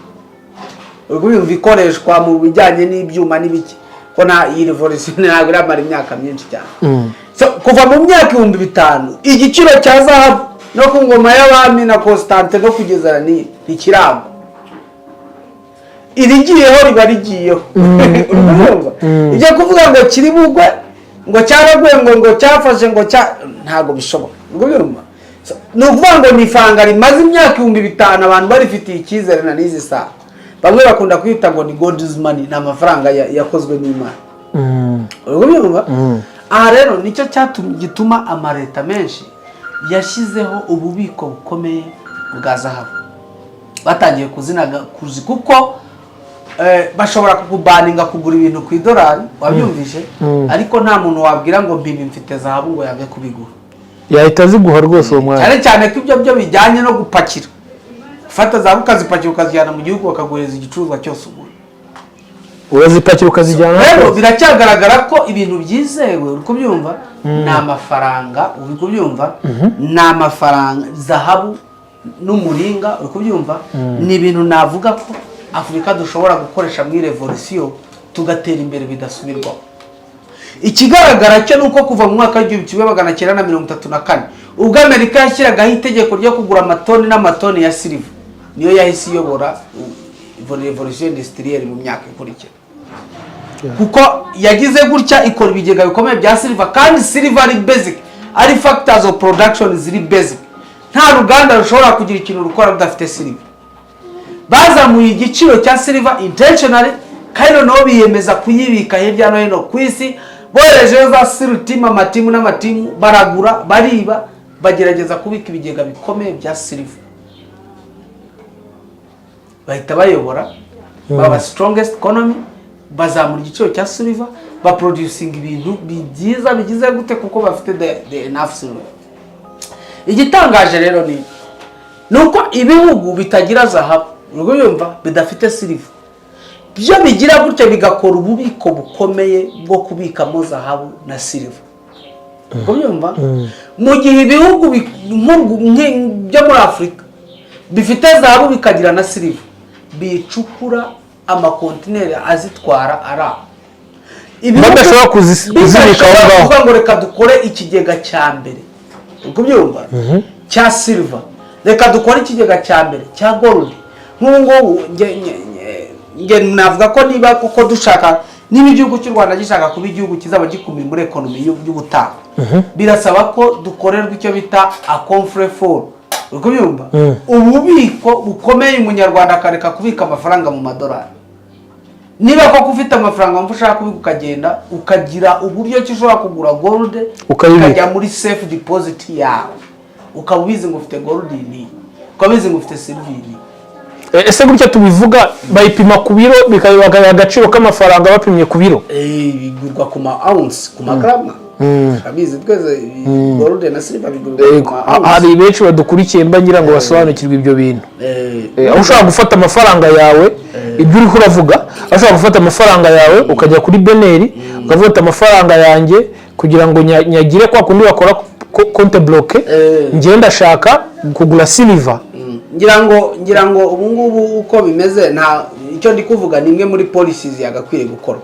uri kubyumva, ikoreshwa mu bijyanye n'ibyuma n'ibiki, ko nta iyi revolution ntabwo iramara imyaka myinshi cyane. So, kuva mu myaka 5000 igiciro cya zahabu, no ku ngoma y'abami na Constantin no kugeza na n'iyi, ntikiragwa. Irigiyeho riba rigiyeho, uri kubyumva. Ibyo kuvuga ngo kiri bugwe, ngo cyaraguye, ngo cyafashe, ngo cya, ntabwo bishoboka, uri kubyumva. So, ni ukuvuga ngo ni ifaranga rimaze imyaka 5000 abantu barifitiye icyizere na n'izi saha. Bamwe bakunda kwita ngo ni God's money, ni amafaranga yakozwe n'Imana, uri kubyumva. Aha rero nicyo cyatumye gituma amaleta menshi Yashyizeho ububiko bukomeye bwa zahabu. Batangiye kuzinaga kuzi kuko bashobora kukubaninga kugura ibintu ku idolari, wabyumvise, ariko nta muntu wabwira ngo mpibi mfite zahabu ngo yange kubigura. Yahita aziguha rwose uwo mwanya. Cyane cyane ko ibyo byo bijyanye no gupakira, gufata zahabu ukazipakira ukazijyana mu gihugu, bakaguhereza igicuruzwa cyose ugura. Urazipakira ukazijyana Rero hose. biracyagaragara ko ibintu byizewe, uri kubyumva, ni amafaranga, uri kubyumva, ni amafaranga, zahabu n'umuringa, uri kubyumva, ni ibintu navuga ko Afurika dushobora gukoresha muri revolution tugatera imbere bidasubirwaho. Ikigaragara cyo ni uko kuva mu mwaka w'1934, ubwo Amerika yashyiragaho itegeko ryo kugura amatoni n'amatoni ya silver, niyo yahise iyobora revolution industrielle mu myaka ikurikira, kuko yagize gutya ikora ibigega bikomeye bya silver, kandi silver ari basic, ari factors of production ziri basic. Nta ruganda rushobora kugira ikintu rukora rudafite silver. Bazamuye igiciro cya silver intentionally, kandi noneho biyemeza kuyibika hirya no hino ku isi. Boherejeyo za SEAL team, amatimu n'amatimu, baragura, bariba, bagerageza kubika ibigega bikomeye bya silver, bahita bayobora, baba strongest economy, bazamura igiciro cya silver, baproducinga ibintu byiza bigize gute, kuko bafite the enough silver. Igitangaje rero ni uko ibihugu bitagira zahabu, urwo yumva, bidafite silver, byo bigira gutya bigakora ububiko bukomeye bwo kubikamo zahabu na silver, ubwo byumva, mu gihe ibihugu byo muri Afurika bifite zahabu bikagira na silver bicukura amakontineri azitwara ari aho. Ibihugu Badashobora kuzibika aho bidashobora ngaho. kuvuga ngo reka dukore ikigega cya mbere, uri kubyumva, cya silver, reka dukore ikigega cya mbere cya gold. Nk'ubu ngubu nge navuga ko niba koko dushaka, niba igihugu cy'u Rwanda gishaka kuba igihugu kizaba gikomeye muri economy y'ubutaha, birasaba ko dukorerwa icyo bita a coffre-fort, uri kubyumva, ububiko bukomeye, umunyarwanda akareka kubika amafaranga mu madolari. Niba koko ufite amafaranga wumva ushaka kubika, ukagenda ukagira uburyo ki ushobora kugura gold, Ukayibika. ukajya muri safe deposit yawe, ukaba ubizi ngo ufite gold iyi, ukaba ubizi ngo ufite silver iyi. Ese gutya tubivuga, bayipima ku biro, bakabiha agaciro k'amafaranga bapimye ku biro? Bigurwa ku ma ounce, ku magarama. Turabizi twese, gold na silver bigurwa ku ma ounce. Hari benshi badukurikiye, mba ngira ngo basobanukirwe ibyo bintu. Aho ushobora gufata amafaranga yawe, ibyo uri kuravuga, aho ushobora gufata amafaranga yawe ukajya kuri BNR, ukavuga amafaranga yanjye kugira ngo nyagire kwa kundi bakora compte bloqué, njye ndashaka kugura silver. Ngira ngo ubu ngubu uko bimeze, nta icyo ndi kuvuga, ni imwe muri policies yagakwiye gukorwa.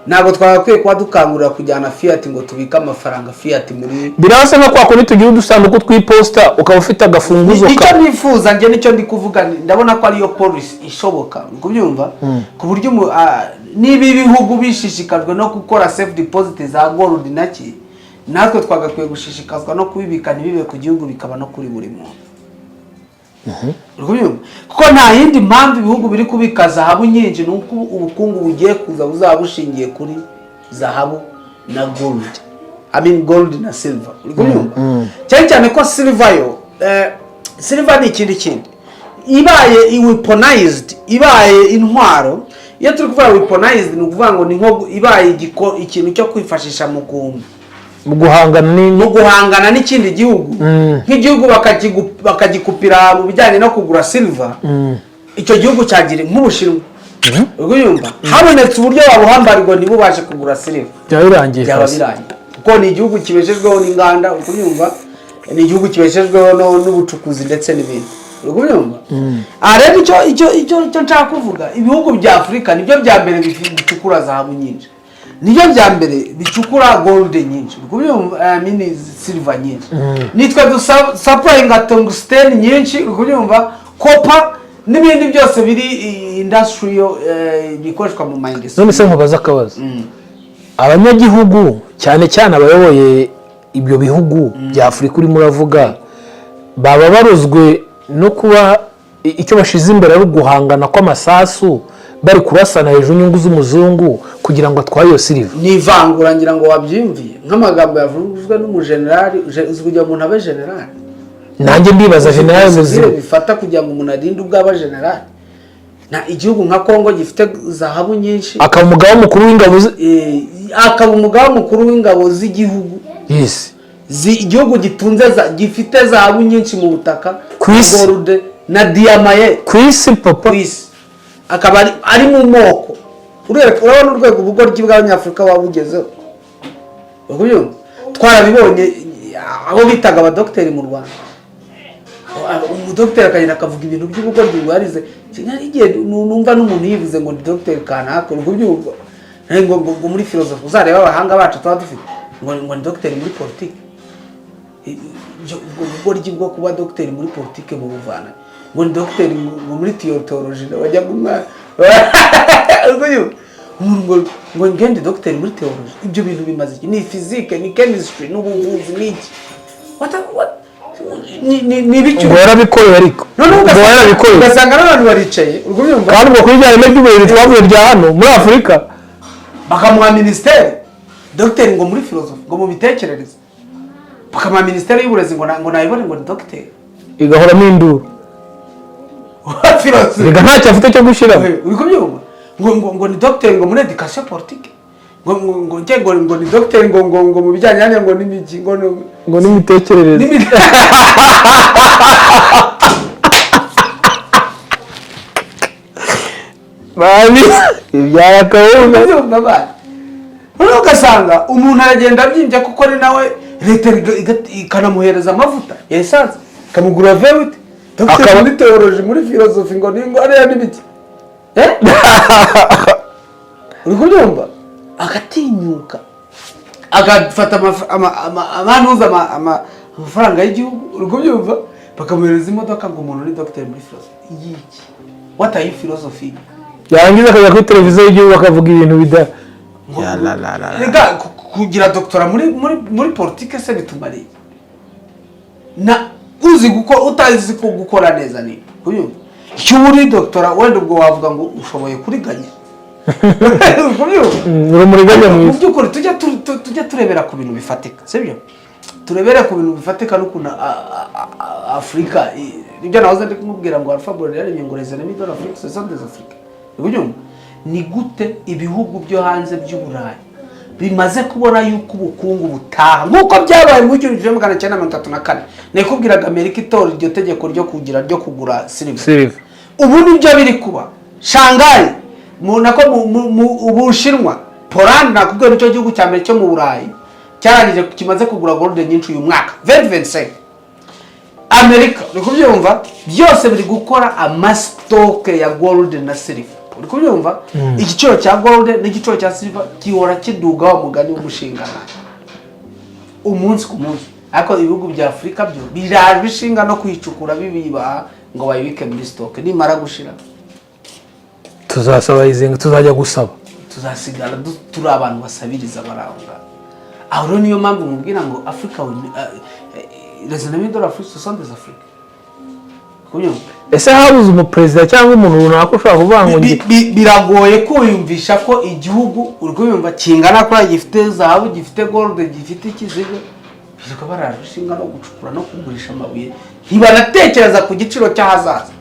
Ntabwo twagakwiye kuba dukangurira kujyana fiat, ngo tubike amafaranga fiat muri Birasa nka kwa kundi tugira udusanduku tw'iposita, ukaba ufite agafunguzo Icyo ka nifuza njye, nicyo ndi kuvuga, ndabona ko ariyo policy ishoboka, uri kubyumva, ku buryo niba ibihugu bishishikajwe no gukora safe deposit za gold naki, natwe twagakwiye gushishikazwa no kubibika, ntibibe ku gihugu, bikaba no kuri buri muntu, uri kubyumva, kuko nta yindi mpamvu ibihugu biri kubika zahabu nyinshi ni uko ubukungu bugiye kuza buzaba bushingiye kuri zahabu na gold, I mean gold na silver, uri kubyumva, cyane cyane ko silver yo, silver ni ikindi kindi ibaye weaponized, ibaye intwaro. Iyo turi kuvuga weaponized, ni ukuvuga ngo ni nko ibaye ikintu cyo kwifashisha mu guhangana mu guhangana n'ikindi gihugu, nk'igihugu bakagikupira mu bijyanye no kugura silver, icyo gihugu cyagira nk'Ubushinwa, uri kubyumva, habonetse uburyo wabuhambarirwa ntibubashe kugura silver, Byaba birangiye. Byaba Kasi. birangiye, kuko ni igihugu kibeshejweho n'inganda, uri kubyumva, ni igihugu kibeshejweho n'ubucukuzi ndetse n'ibindi, uri kubyumva. Aha rero icyo nshaka kuvuga, ibihugu bya Afurika nibyo bya mbere bicukura zahabu nyinshi, nibyo bya mbere bicukura gold nyinshi, uri kubyumva, I mean silver nyinshi. Nitwe dusupplyinga tungsten nyinshi, uri kubyumva, copper n'ibindi byose biri industrial, bikoreshwa mu ma industry. None se nkubaza akabazo: abanyagihugu, cyane cyane abayoboye ibyo bihugu bya Afurika urimo uravuga, baba barozwe no kuba icyo bashize imbere ari uguhangana kw'amasasu? Bari kurasana hejuru y'inyungu z'umuzungu kugira ngo atware iyo silver. Ni ivangura, ngira ngo wabyiyumviye nk'amagambo yavuzwe n'umujenerali. Uzi kugira ngo umuntu abe generali? Nanjye ndibaza, generali Procedure muzima. bifata kugira ngo umuntu arinde ubwo aba generali, na igihugu nka Kongo gifite zahabu nyinshi, akaba umugaba mukuru w'ingabo akaba umugaba mukuru w'ingabo z'igihugu, igihugu gitunze gifite zahabu nyinshi mu butaka, Ku isi. gold na diyama ye. Ku isi, papa. Ku isi, akaba ari mu moko. Urabona urwego ubugoryi bw'Abanyafurika waba bugezeho. Uri kubyumva? Twarabibonye abo bitaga abadogiteri mu Rwanda, umudogiteri akagenda akavuga ibintu by'ubugoryi ngo yarize. Hari igihe numva n'umuntu yivuze ngo ni dogiteri kanaka, uri kubyumva, ngo muri filozofi. Uzarebe abahanga bacu tuba dufite, ngo ni dogiteri muri politiki. Ubwo bugoryi bwo kuba dogiteri muri politiki mu buvana, ngo ni dogiteri ngo muri théologie, wajya umwana umuntu ngo ngende dogiteri muri théologie. Ibyo bintu bimaze iki? Ni physique, ni chemistry, ni ubuvuzi, ni iki? Ni ibiki? Ngo yarabikoreye ariko. Noneho Ngo yarabikoreye. ugasanga n'abantu baricaye, uri kubyumva? Kandi ubwo kuri rya reme ry'uburezi twavuye rya hano muri Afurika. Bakamuha minisiteri, dogiteri ngo muri filozofi, ngo mu mitekerereze, bakamuha minisiteri y'uburezi, ngo nayibone, ngo ni dogiteri. Igahoramo induru. Filozofi. Reka, ntacyo afite cyo gushyiramo. Uri kubyumva? Ngo ni dogiteri ngo muri éducation politique, ngo nge ngo ni dogiteri ngo mu bijyanye nanjye ngo n'imijyi ngo Ngo n'imitekerereze. Bani ibyara akawunga. Urabyumva bana? Noneho ugasanga umuntu aragenda abyimbye, kuko ni nawe leta ikanamuhereza amavuta ya essence, ikamugura V8, dogiteri muri théologie, muri filozofi, ngo ni ngo ariya n'ibiki. Eh? Uri kubyumva? Agatinyuka agafata amanuza amafaranga y'igihugu, uri kubyumva, bakamuhereza imodoka, ngo umuntu ni dogiteri muri filozofi y'iki? What are you philosophy? Yarangiza akajya kuri televiziyo y'igihugu akavuga ibintu bida Rega kugira doctorat muri politike se bitumariye na uzi gukora utazi ko gukora neza? Ni kubyumva, icyo uba uri doctorat, wenda ubwo wavuga ngo ushoboye kuriganya. Uri kubyumva? Uri umuriganya Mu mwiza. by'ukuri tujya turebera ku bintu bifatika, sibyo? Turebere ku bintu bifatika n'ukuntu Afurika nibyo nahoze ndi kumubwira ngo Alpha Blondy yaremye ngo les ennemis de l'Afrique, ce sont des Africains. Uri kubyumva? Ni gute ibihugu byo hanze by'Uburayi bimaze kubona yuko ubukungu butaha nk'uko byabaye mu 1934? Nikubwiraga Amerika itora iryo tegeko ryo kugira ryo kugura silver. Silver. Ubu nibyo biri kuba Shanghai mu nako mu Ubushinwa, Poland, nakubwiye nicyo gihugu cya mbere cyo mu Burayi cyarangije, kimaze kugura gold nyinshi uyu mwaka 2025. Amerika, uri kubyumva, byose biri gukora ama stock ya gold na silver. Uri kubyumva? Igiciro cya gold n'igiciro cya silver gihora kiduga, wa mugani w'umushingana, umunsi ku munsi. Ariko ibihugu bya Afurika byo biraje ishinga no kuyicukura, bibibaha ngo bayibike muri stock, nimara gushira Tuzasaba izinga, tuzajya gusaba. Tuzasigara turi abantu basabiriza bari aho ngaho. Aho rero niyo mpamvu mubwira ngo Afurika, les ennemis de l'Afrique, ce sont des Africains. Kubyumva? Ese habuze umuperezida cyangwa umuntu runaka ushobora kuvuga ngo Biragoye kwiyumvisha ko igihugu, uri kubyumva, kingana kuriya, gifite zahabu, gifite gold, gifite ikizigo, birirwa baraje ishinga no gucukura no kugurisha amabuye, ntibanatekereza ku giciro cy'ahazaza.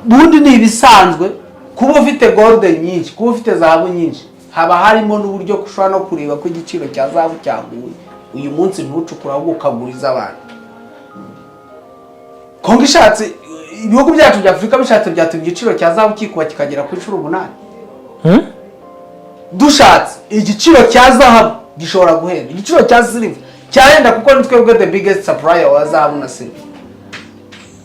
Ubundi ni ibisanzwe kuba ufite gold nyinshi, kuba ufite zahabu nyinshi, haba harimo n'uburyo ushobora no kureba ko igiciro cya zahabu cyaguye uyu munsi, ntucukure ahubwo ukaguriza abantu. Kongo ishatse, ibihugu byacu bya Afurika bishatse byatuma igiciro cya zahabu kikuba kikagera ku inshuro 8. Dushatse igiciro cya zahabu gishobora guhenda, igiciro cya silver cyahenda, kuko ni twebwe the biggest supplier wa zahabu na silver.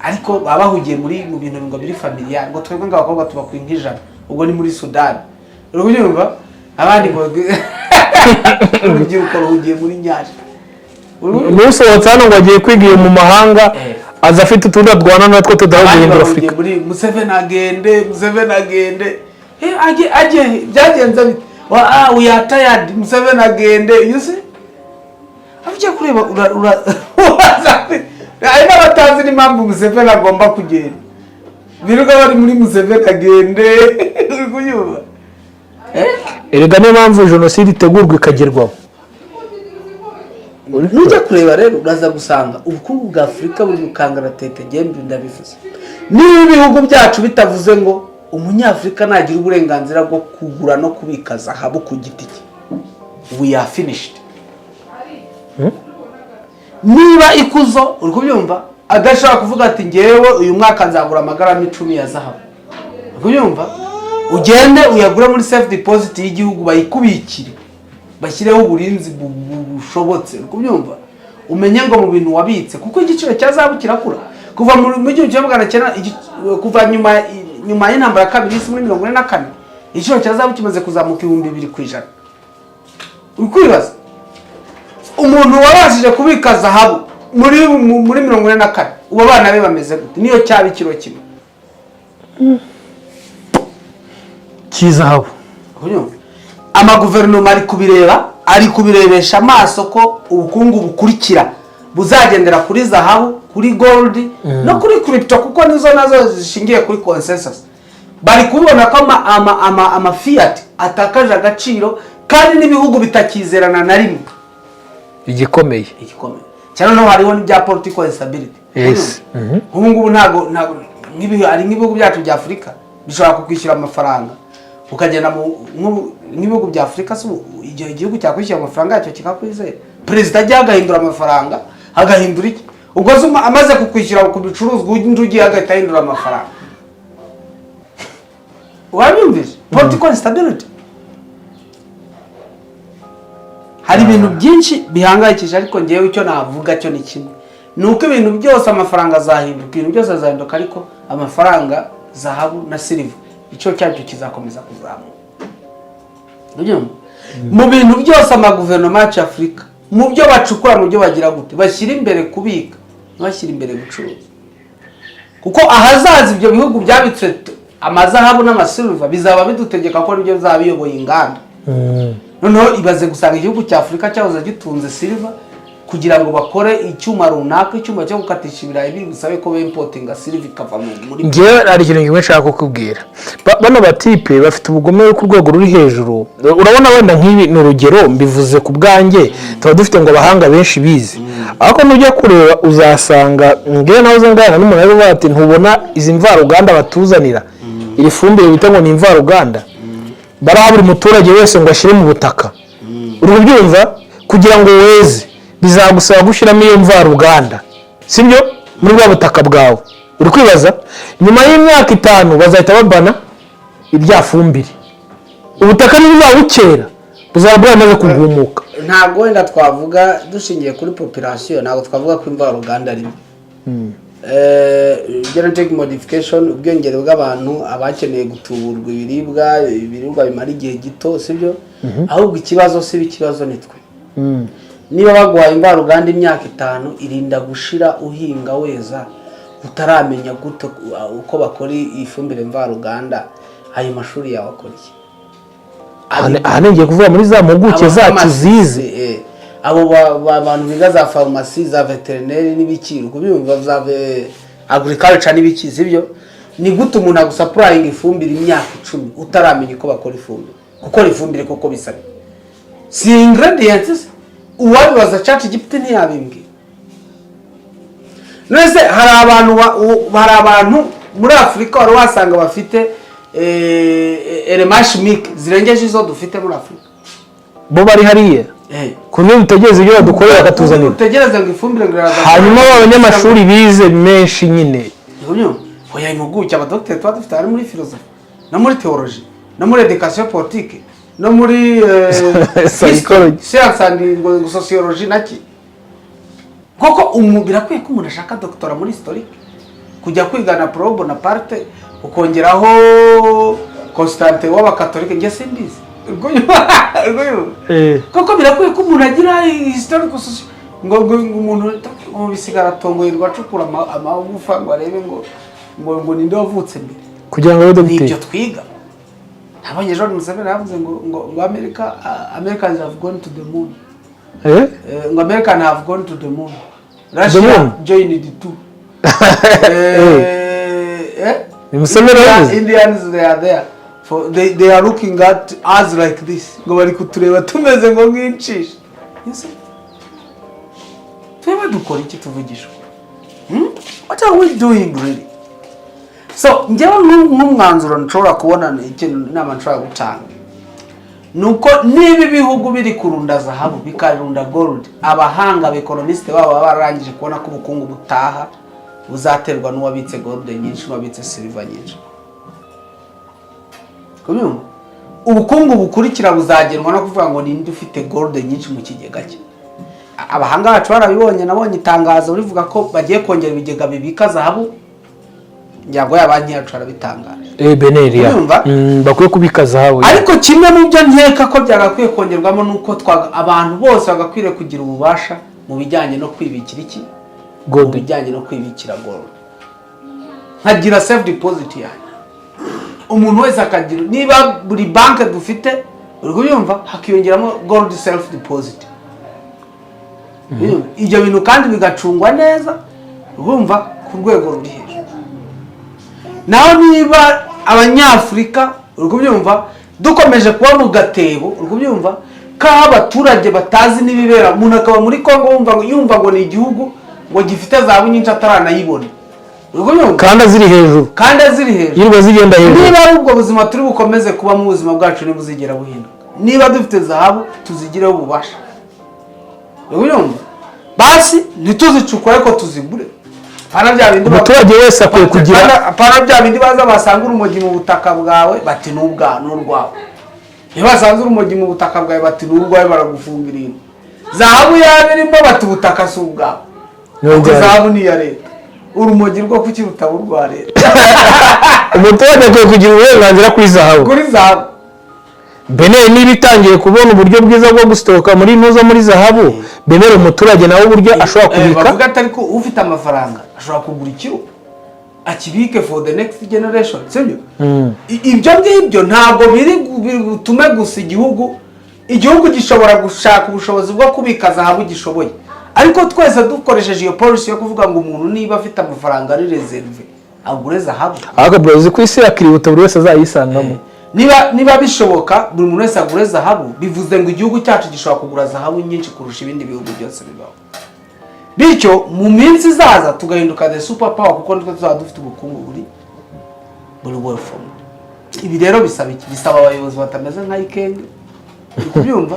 Ariko baba bahugiye mu bintu ngo biri familial, ngo twebwe ngo abakobwa tubakwiye nk'ijana, ubwo ni muri Sudani, uri kubyumva? Abandi ngo urubyiruko ruhugiye muri nyanja. N'usohotse hano ngo agiye kwiga iyo mu mahanga, aza afite utundi arwana natwo tudaho Abandi guhindura bahugiye Afurika. muri Museveni agende, Museveni agende. Aje byagenze bite? We are tired, Museveni agende. You see, aho ugiye kureba ura hari n'abatazi n'impamvu Museveni agomba kugenda. Birirwa bari muri Museveni agende, uri kubyumva? Erega niyo mpamvu jenoside itegurwa ikagerwaho. Nujya kureba rero, uraza gusanga ubukungu bwa Afurika buri mu kangaratete. Gembe ndabivuze, niba ibihugu byacu bitavuze ngo Umunyafurika nagira uburenganzira bwo kugura no kubika zahabu ku giti cye, we are finished. Niba Ikuzo, uri kubyumva, adashobora kuvuga ati: "Ngewe uyu mwaka nzagura amagarama 10 ya zahabu," uri kubyumva, ugende uyagure muri safe deposit y'igihugu, bayikubikire, bashyireho uburinzi bushobotse, uri kubyumva, umenye ngo mu bintu wabitse, kuko igiciro cya zahabu kirakura kuva mu 1900, kuva nyuma y'intambara ya kabiri y'isi muri 44, igiciro cya zahabu kimaze kuzamuka 2000%. Uri kwibaza umuntu wabashije kubika zahabu muri 44, ubu abana be bameze gute, niyo cyaba ikiro kimwe Cy'izahabu? Unyumva? Amaguverinoma ari kubireba, ari kubirebesha amaso ko ubukungu bukurikira buzagendera kuri zahabu, kuri gold no kuri crypto, kuko nizo nazo zishingiye kuri consensus. Bari kubibona ko ama fiat atakaje agaciro kandi n'ibihugu bitakizerana na rimwe. Igikomeye. Igikomeye cyane, noneho hariho n'ibya political instability. Nk'ubu ngubu ntabwo hari nk'ibihugu byacu bya Afurika bishobora kukwishyura amafaranga ukagenda mu nk'ibihugu bya Afurika se ubu, igihe igihugu cyakwishyura amafaranga yacyo kikakwizera, perezida ajya agahindura amafaranga, agahindura iki? Ubwo se amaze kukwishyura ku bicuruzwa, undi ugiye agahita ahindura amafaranga, wabyumvise? Political instability. Hari ibintu byinshi bihangayikishije, ariko ngewe icyo navuga cyo ni kimwe, ni uko ibintu byose, amafaranga azahinduka, ibintu byose azahinduka, ariko amafaranga, zahabu na silver, igiciro cyabyo kizakomeza kuzamuka. Ubyumva? Mu bintu byose, amaguverinoma yacu ya Afurika, mu byo bacukura, mu byo bagira gute, bashyira imbere kubika, ntibashyire imbere gucuruza, kuko ahazaza ibyo bihugu byabitse amazahabu n'amasilver bizaba bidutegeka ko nibyo bizaba biyoboye inganda. Noneho ibaze gusanga igihugu cya Afurika cyahoze gitunze silver, kugira ngo bakore icyuma runaka, icyuma cyo gukatisha ibirayi, biri busabe ko bimportinga silver ikava muri Ngewe hari ikintu kimwe nshaka kukubwira. Bano batipe bafite ubugome ku rwego ruri hejuru. Urabona wenda nk'ibi ni urugero, mbivuze ku bwanjye, tuba dufite ngo abahanga benshi bize, ariko nujya kureba uzasanga, ngewe nawe nganira n'umuntu ari kuvuga ati: "Ntubona izi mvaruganda batuzanira, iri fumbire bita ngo ni imvaruganda, baraha buri muturage wese ngo ashyire mu butaka?" Uri kubyumva? Kugira ngo weze bizagusaba gushyiramo iyo mvaruganda, sibyo, muri bwa butaka bwawe. Uri kwibaza, nyuma y'imyaka 5 bazahita babana irya fumbire, ubutaka ntibuzaba bukera, buzaba bwamaze kugumuka. Ntabwo wenda twavuga dushingiye kuri population, ntabwo twavuga ko imvaruganda ari mbi. Genetic modification, ubwiyongere bw'abantu, abakeneye gutuburwa ibiribwa, ibiribwa bimara igihe gito, sibyo? Ahubwo ikibazo si ikibazo, ni twe. Niba baguhaye imvaruganda, imyaka 5 irinda gushira uhinga weza, utaramenya gute uko bakora ifumbire mvaruganda, ayo mashuri yawe akora iki? Aha ngiye kuvuga muri za mpuguke zacu Aba pharmacy, zize. Abo bantu biga za farumasi, za veterineri n'ibiki, kubyumva, za agriculture n'ibiki, sibyo? Ni gute umuntu agusupplyinga ifumbire imyaka 10 utaramenya uko bakora ifumbire? Gukora ifumbire koko bisaba si ingredients se? Uwabibaza ChatGPT ntiyabimbwira. None hari abantu hari abantu muri Afurika wari wasanga bafite éléments chimiques zirengeje izo dufite muri Afurika? Bo bari hariya ku buryo dutegereza ibyo badukorera bakatuzanira. Utegereze ngo ifumbire ngo iraza. Hanyuma ba banyamashuri bize menshi nyine. Ubyumva? Oya, impuguke, abadogiteri tuba dufite, hari muri philosophie no muri théologie no muri éducation politique no muri Psychology. science and ngo sociology naki. Koko birakwiye ko umuntu ashaka doctorat muri historique, kujya kwiga na pro Bonaparte, ukongeraho Constantin w'Abakatolike, njye simbizi. Ubwo koko birakwiye ko umuntu agira historical socio ngo umuntu ngo bisigara atongoyerwa acukura amagufa ngo arebe ngo ninde wavutse mbere kugira ngo abe ni dogiteri. Ibyo twiga, nabonye John Museveni yavuze ngo America, Americans have gone to the moon. Eh? Ngo American have gone to the moon, Russia moon? joined too. Ni Museveni wabivuze. Indians, they are there for they are looking at us like this, ngo bari kutureba tumeze ngo nk'inshishi. You see, twebwe dukora iki? Tuvugisha, What are we doing really? So njyewe nk'umwanzuro nshobora kubona, ni ikintu, inama nshobora gutanga ni uko niba ibihugu biri kurunda zahabu, bikarunda gold, abahanga, abekonomisite babo baba bararangije kubona ko ubukungu butaha buzaterwa n'uwabitse gold nyinshi, n'uwabitse silver nyinshi. Kubyumva, ubukungu bukurikira buzagenwa no kuvuga ngo ninde ufite gold nyinshi mu kigega cye. Abahanga bacu barabibonye. Nabonye itangazo rivuga ko bagiye kongera ibigega bibika zahabu. Ngira ngo ya banki yacu arabitangaje. BNR ya. Urumva? Bakwiye kubika zahabu. Ariko kimwe mu byo nkeka ko byagakwiye kongerwamo ni uko abantu bose bagakwiriye kugira ububasha mu bijyanye no kwibikira iki, mu Gold. bijyanye no kwibikira gold. Nkagira safe deposit yanjye, umuntu wese akagira, niba buri banki dufite, uri kubyumva, hakiyongeramo gold self deposit. Ibyo bintu kandi bigacungwa neza, urumva, ku rwego ruri hejuru. Naho niba Abanyafurika, uri kubyumva, dukomeje kuba mu gatebo, uri kubyumva, k'aho abaturage batazi n'ibibera, umuntu akaba muri Congo yumva ngo ni igihugu ngo gifite zahabu nyinshi ataranayibona, uri kubyumva, Kandi aziri hejuru. Kandi aziri hejuru. Yirirwa zigenda hejuru. Niba ari ubwo buzima turi bukomeze kubamo, ubuzima bwacu ntibuzigera buhinduka. Niba dufite zahabu, tuzigireho ububasha, uri kubyumva, basi ntituzicukure ariko tuzigure. Pana bya bindi Umuturage wese akwiye kugira Pana bya bindi baza basanga urumogi mu butaka bwawe bati n'ubwa n'urwawe. Iyo basanze urumogi mu butaka bwawe bati n'urwawe, baragufunga ibintu. Zahabu yaba irimo, bati ubutaka si ubwawe. Ni Ati ubwa zahabu ni iya leta, urumogi rwo kuki rutaba urwa leta? Umuturage akwiye kugira uburenganzira kuri zahabu. Kuri zahabu. BNR niba itangiye kubona uburyo bwiza bwo gusitoka muri ntuza, muri zahabu, BNR umuturage nawe uburyo ashobora kubika. Bavuga ati ariko ufite amafaranga ashobora kugura ikiro akibike for the next generation, sibyo? Ibyo ngibyo ntabwo biri butume gusa igihugu gishobora gushaka ubushobozi bwo kubika zahabu gishoboye, ariko twese dukoresheje iyo policy yo kuvuga ngo umuntu niba afite amafaranga ari reserve agure zahabu. Ariko bro, uzi ko isi yakirihuta, buri wese azayisangamo. Niba bishoboka buri muntu wese agure zahabu, bivuze ngo igihugu cyacu gishobora kugura zahabu nyinshi kurusha ibindi bihugu byose bibaho. Bityo mu minsi izaza tugahinduka the super power, kuko nitwe tuzaba dufite ubukungu buri well formed. Ibi rero bisaba iki? Bisaba abayobozi batameze nka Ikenge, uri kubyumva,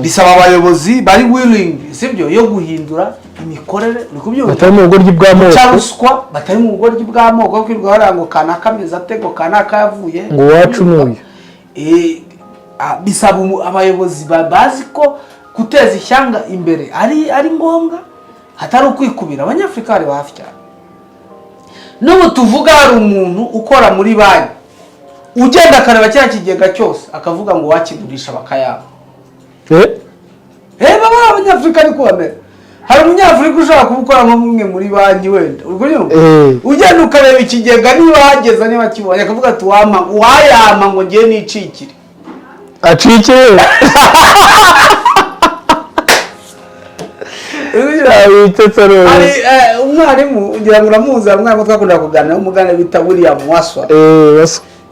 bisaba abayobozi bari willing, sibyo, yo guhindura imikorere, uri kubyumva, Batari mu bugoryi bw'amoko. Cya ruswa, batari mu bugoryi bw'amoko bwo kwirirwa baravuga ngo kanaka ameze ate, ngo kanaka yavuye Ngo uwacu ni uyu. Bisaba abayobozi bazi ko guteza ishyanga imbere ari ngombwa, hatari ukwikubira. Abanyafurika bari hafi cyane. N'ubu tuvuga hari umuntu ukora muri banki ugenda akareba kiriya kigega cyose akavuga ngo wakigurisha bakayaba. Reba abanyafurika ariko bamera. Hari Umunyafurika ushobora kuba ukora nko mumwe muri banki wenda, ubwo nyine ugenda ukareba ikigega niba hageze, niba kibonye, akavuga ati wampa, uwayampa ngo ngiye nicikire. Acikire. Hari umwarimu, ngira ngo uramuzi, hari umwarimu twakundaga kuganira w'umugande bita William Waswa.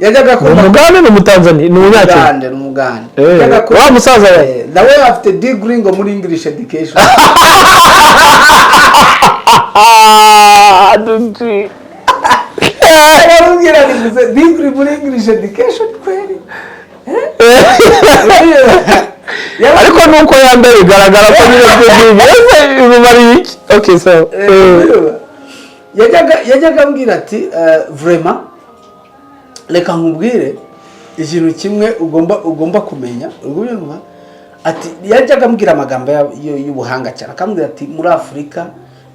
Yajyaga Ni akunda umugande, ni Umutanzania, ni Umunyakenya? Umugande, ni umugande. Yajyaga Wa musaza we. Nawe afite degree ngo muri English education. Dudu. Aramubwira ati gusa degree muri English education kweli? Ariko nuko yambaye bigaragara ko nyine byo ese bimara iki? Okay, so Yajyaga ambwira ati vraiment, reka nkubwire ikintu kimwe ugomba kumenya, uri kubyumva, ati yajyaga ambwira amagambo y'ubuhanga cyane, akambwira ati muri Afurika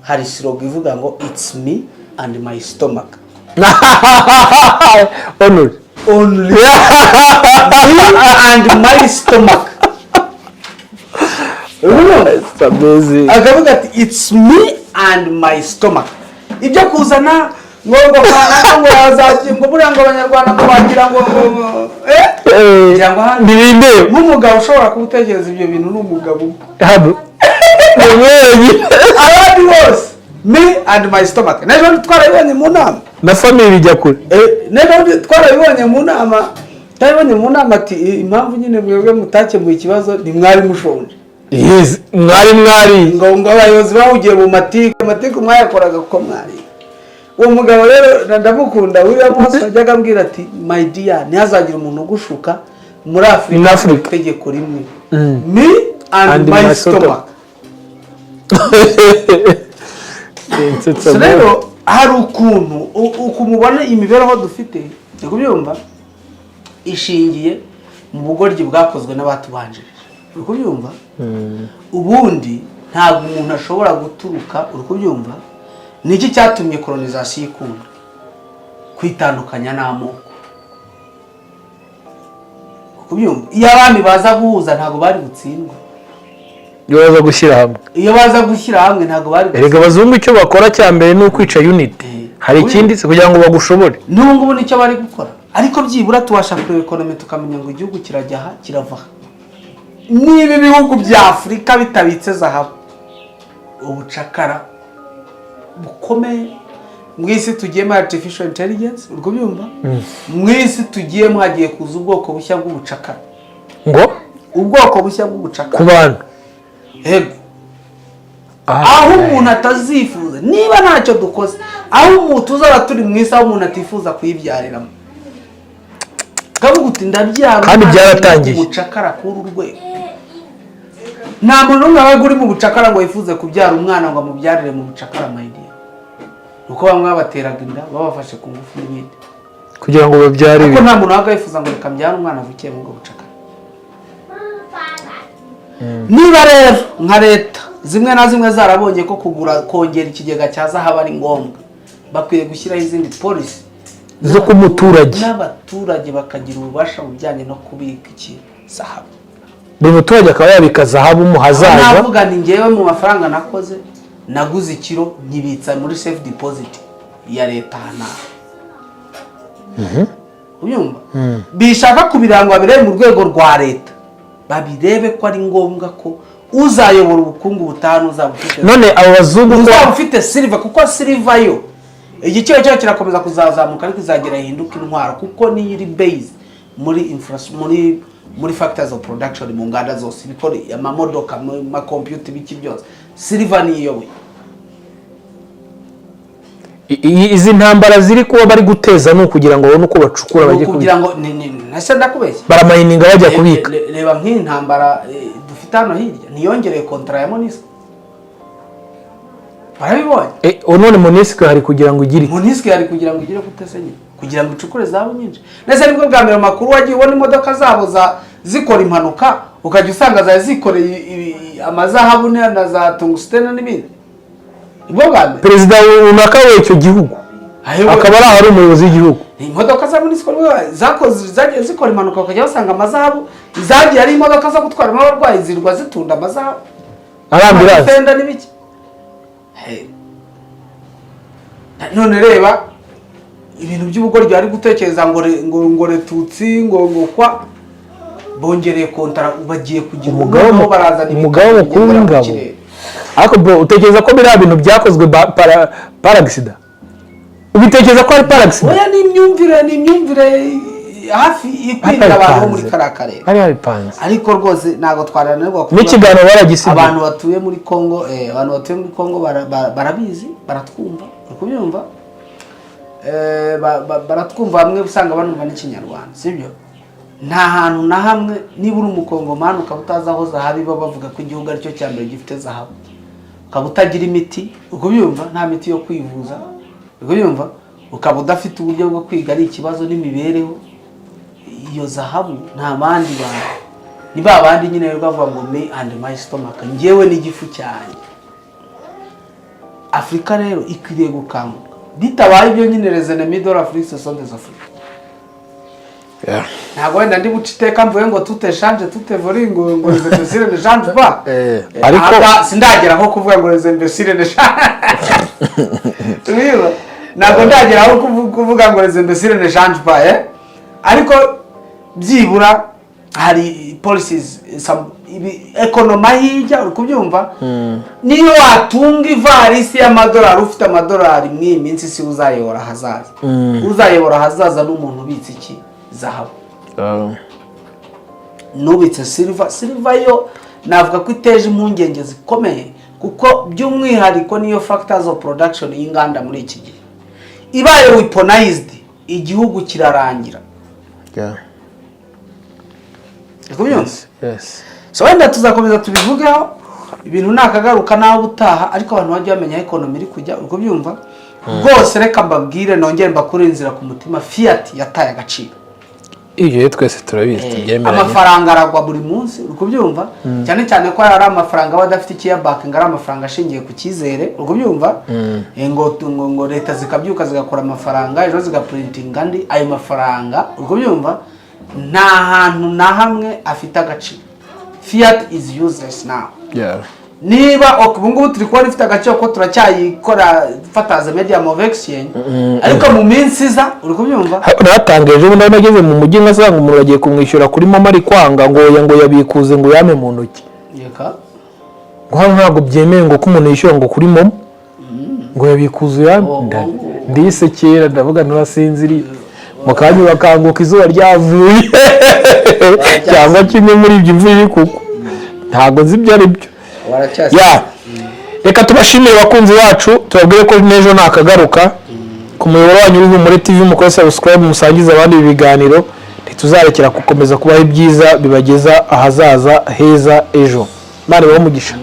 hari slogan ivuga ngo "It's me and my stomach." Only. Only me and my stomach. Urumva? It's amazing. Akavuga ati "It's me and my stomach." Ibyo kuzana ngo kanaka ngo yazagira ngo buriya ngo Abanyarwanda ngo bagira ngo. Ngira ngo hano Ntibindeba. nk'umugabo ushobora kuba utekereza ibyo bintu ni umugabo umwe. Hano ni wenyine. Abandi bose, me and my stomach. N'ejo twarabibonye mu nama. Na famille bijya kure. None twarabibonye mu nama, twarabibonye mu nama ati: "Impamvu nyine mwebwe mutakemuye ikibazo ni mwari mushonje." Yes, mwari mwari Ngo abayobozi bahugiye mu matiku, amatiku mwayakoraga kuko mwari. Uwo mugabo rero ndamukunda, William Hose, yajyaga ambwira ati: "My dear, ntihazagire umuntu ugushuka muri Afurika." In Africa. Itegeko rimwe: me and, And my my stomach. Nsetsa. So rero hari ukuntu uku mubona imibereho dufite, uri kubyumva, ishingiye mu bugoryi bwakozwe n'abatubanjirije, uri kubyumva. Ubundi ntabwo umuntu ashobora guturuka, uri kubyumva, ni iki cyatumye colonization ikunda kwitandukanya n'amoko, uri kubyumva? Iyo abami baza guhuza, ntabwo bari butsindwe. Iyo baza gushyira hamwe. Iyo baza gushyira hamwe, ntabwo bari butsindwe. Erega abazungu icyo bakora cya mbere ni ukwica unity. Hari ikindi se kugira ngo bagushobore? N'ubu ngubu nicyo bari gukora, ariko byibura tubasha kureba economy, tukamenya ngo igihugu kirajya aha, kirava aha. Niba ibihugu bya Afurika bitabitse zahabu, ubucakara bukomeye. Mu isi tugiyemo artificial intelligence, uri kubyumva, mu isi tugiyemo hagiye kuza ubwoko bushya bw'ubucakara. Ngo? Ubwoko bushya bw'ubucakara. Ku bantu? Yego. Aho umuntu atazifuza, niba ntacyo dukoze, aho umuntu tuzaba turi mu isi aho umuntu atifuza kuyibyariramo, kavuga uti: "Ndabyara Kandi umwana." byaratangiye. Umucakara kuri uru rwego, nta muntu n'umwe wabaga uri mu bucakara ngo yifuze kubyara umwana ngo amubyarire mu bucakara, my dear. Nuko bamwe babateraga inda, babafashe ku ngufu n'ibindi, kugira ngo babyare ariko ibi. Nta muntu wabaga yifuza ngo reka mbyare umwana avukiye muri ubwo bucakara. Niba rero nka leta zimwe na zimwe zarabonye ko kugura, kongera ikigega cya zahabu ari ngombwa, bakwiye gushyiraho izindi policy zo ku muturage. N'abaturage bakagira ububasha mu bijyanye no kubika iki? Zahabu. Buri muturage akaba yabika zahabu mu hazaza. Navuga ni ngewe mu mafaranga nakoze naguze ikiro, nkibitsa muri safe deposit ya leta aha n'aha, ubyumva? Bishaka kubirangwa birebe mu rwego rwa leta, babirebe ko ari ngombwa ko uzayobora ubukungu butaha n'uzaba ufite None abo bazungu ko uzaba ufite silver, kuko silver yo igiciro cyayo kirakomeza kuzazamuka, ariko izagera ihinduka intwaro, kuko niyo iri base muri muri factors of production, mu nganda zose, ibikora amamodoka, mu makompiyuta, ibiki byose, silver niyo iyoboye. Izi ntambara ziri kuba bari guteza ni ukugira ngo babone uko bacukura Ni bajye ukugira kubika. ngo nase ndakubeshya. Baramayininga bajya kubika. Reba nk'iyi ntambara dufite hano hirya, ntiyongereye kontara ya MONUSCO? Barabibonye. None MONUSCO hari kugira ngo igire iki? MONUSCO yari kugira ngo igire gute se nyine? Kugira ngo icukure zahabu nyinshi. Ndetse nibwo bwa mbere amakuru wagiye ubona imodoka zabo za zikora impanuka, ukajya usanga zari zikoreye amazahabu na za tungstene n'ibindi. Nibwo bwa mbere. Perezida runaka w'icyo gihugu Ahewe. akaba ari ahari umuyobozi w'igihugu. Imodoka za MONUSCO zakoze, zagiye zikora impanuka, bakajya basanga amazahabu. Zagiye ari imodoka zo gutwaramo abarwayi, zirwa zitunda amazahabu. Ari ambulance. Amafenda n'ibiki. Hey. None reba ibintu by'ubugoryi bari gutekereza ngo ngo les Tutsi, ngo kwa bongereye kontara, bagiye kugira Umugaba noneho barazana umugaba ibikamyo mukuru bigendera mu w'ingabo. kirere. Ariko bro, utekereza ko biriya bintu byakozwe par accident? Ubitekereza ko ari par accident? Oya, ni imyumvire hafi ikwirira abantu bo muri kariya karere. Bari babipanze. Ariko rwose ntabwo twarananirwa kuvuga N'ikiganiro baragisibye. Abantu batuye muri Congo, abantu batuye muri Congo barabizi, baratwumva, uri kubyumva? Baratwumva, bamwe usanga banumva n'ikinyarwanda, sibyo? Nta hantu na hamwe, niba uri umukongomani ukaba utazi aho zahabu iba, bavuga ko igihugu aricyo cya mbere gifite zahabu, ukaba utagira imiti, uri kubyumva, nta miti yo kwivuza, uri kubyumva, ukaba udafite uburyo bwo kwiga, ari ikibazo n'imibereho, iyo zahabu nta bandi bantu, ni ba bandi nyine rero bavuga ngo "me and my stomach", njyewe n'igifu cyanjye. Afurika rero ikwiriye gukanguka. Bitabaye ibyo nyine, les ennemis de l'Afrique, ce sont des Africains. Ntabwo wenda ndi buce iteka mvuge ngo tout change, tout évolue, ngo les imbéciles ne changent pas. Sindagera aho kuvuga ngo les imbéciles ne changent. Ntabwo ndagera aho kuvuga ngo les imbéciles ne changent pas, eh? Ariko byibura hari policies, some Economy hirya, uri kubyumva? Niyo watunga ivarisi y'amadolari, ufite amadolari muri iyi minsi, si uzayobora ahazaza. Uzayobora ahazaza ni umuntu ubitse iki? Zahabu. Nubitse silver. Silver yo navuga ko iteje impungenge zikomeye, kuko by'umwihariko niyo factors of production y'inganda muri iki gihe. Ibaye weaponized, igihugu kirarangira. Uri kubyumva? Yes. So wenda tuzakomeza tubivugeho, ibintu nakagaruka nawe ubutaha, ariko abantu bajya bamenya aho economy iri kujya, uri kubyumva? Rwose reka mbabwire, nongere mbakure inzira ku mutima: fiat yataye agaciro. Ibyo rero twese turabizi, tubyemeranye. Amafaranga aragwa buri munsi, uri kubyumva? Cyane cyane ko ari amafaranga aba adafite ikiyabakinga, ari amafaranga ashingiye ku cyizere, uri kubyumva? Ngo leta zikabyuka zigakora amafaranga, ejo zigaprintinga andi. Ayo mafaranga, uri kubyumva, nta hantu na hamwe afite agaciro. Fiat is useless now. Niba ok, ubu ngubu turi kubona ifite agaciro ko turacyayikora fataza medium of exchange, ariko mu minsi iza, uri kubyumva? Natangaje ejo bundi nageze mu mujyi, ngasanga umuntu bagiye kumwishyura kuri MoMo, ari kwanga ngo oya, ngo yabikuze, ngo yame mu ntoki. Reka. Ngo hano ntabwo byemewe ngo ko umuntu yishyura ngo kuri MoMo, ngo yabikuze uyame. Oh, oh. Ndisekera, ndavuga nturasinziriye, mu kanya bakanguka izuba ryavuye cyangwa kimwe muri ibyo, imvura iri kugwa, ntabwo nzi ibyo ari byo. Waracyasi. Ya, reka tubashimire abakunzi bacu, tubabwire ko n'ejo nakagaruka ku muyoboro wanyu w'Ihumure TV. Mukore subscribe, musangize abandi ibi biganiro. Ntituzarekera gukomeza kubaha ibyiza bibageza ahazaza heza ejo. Imana ibahe umugisha.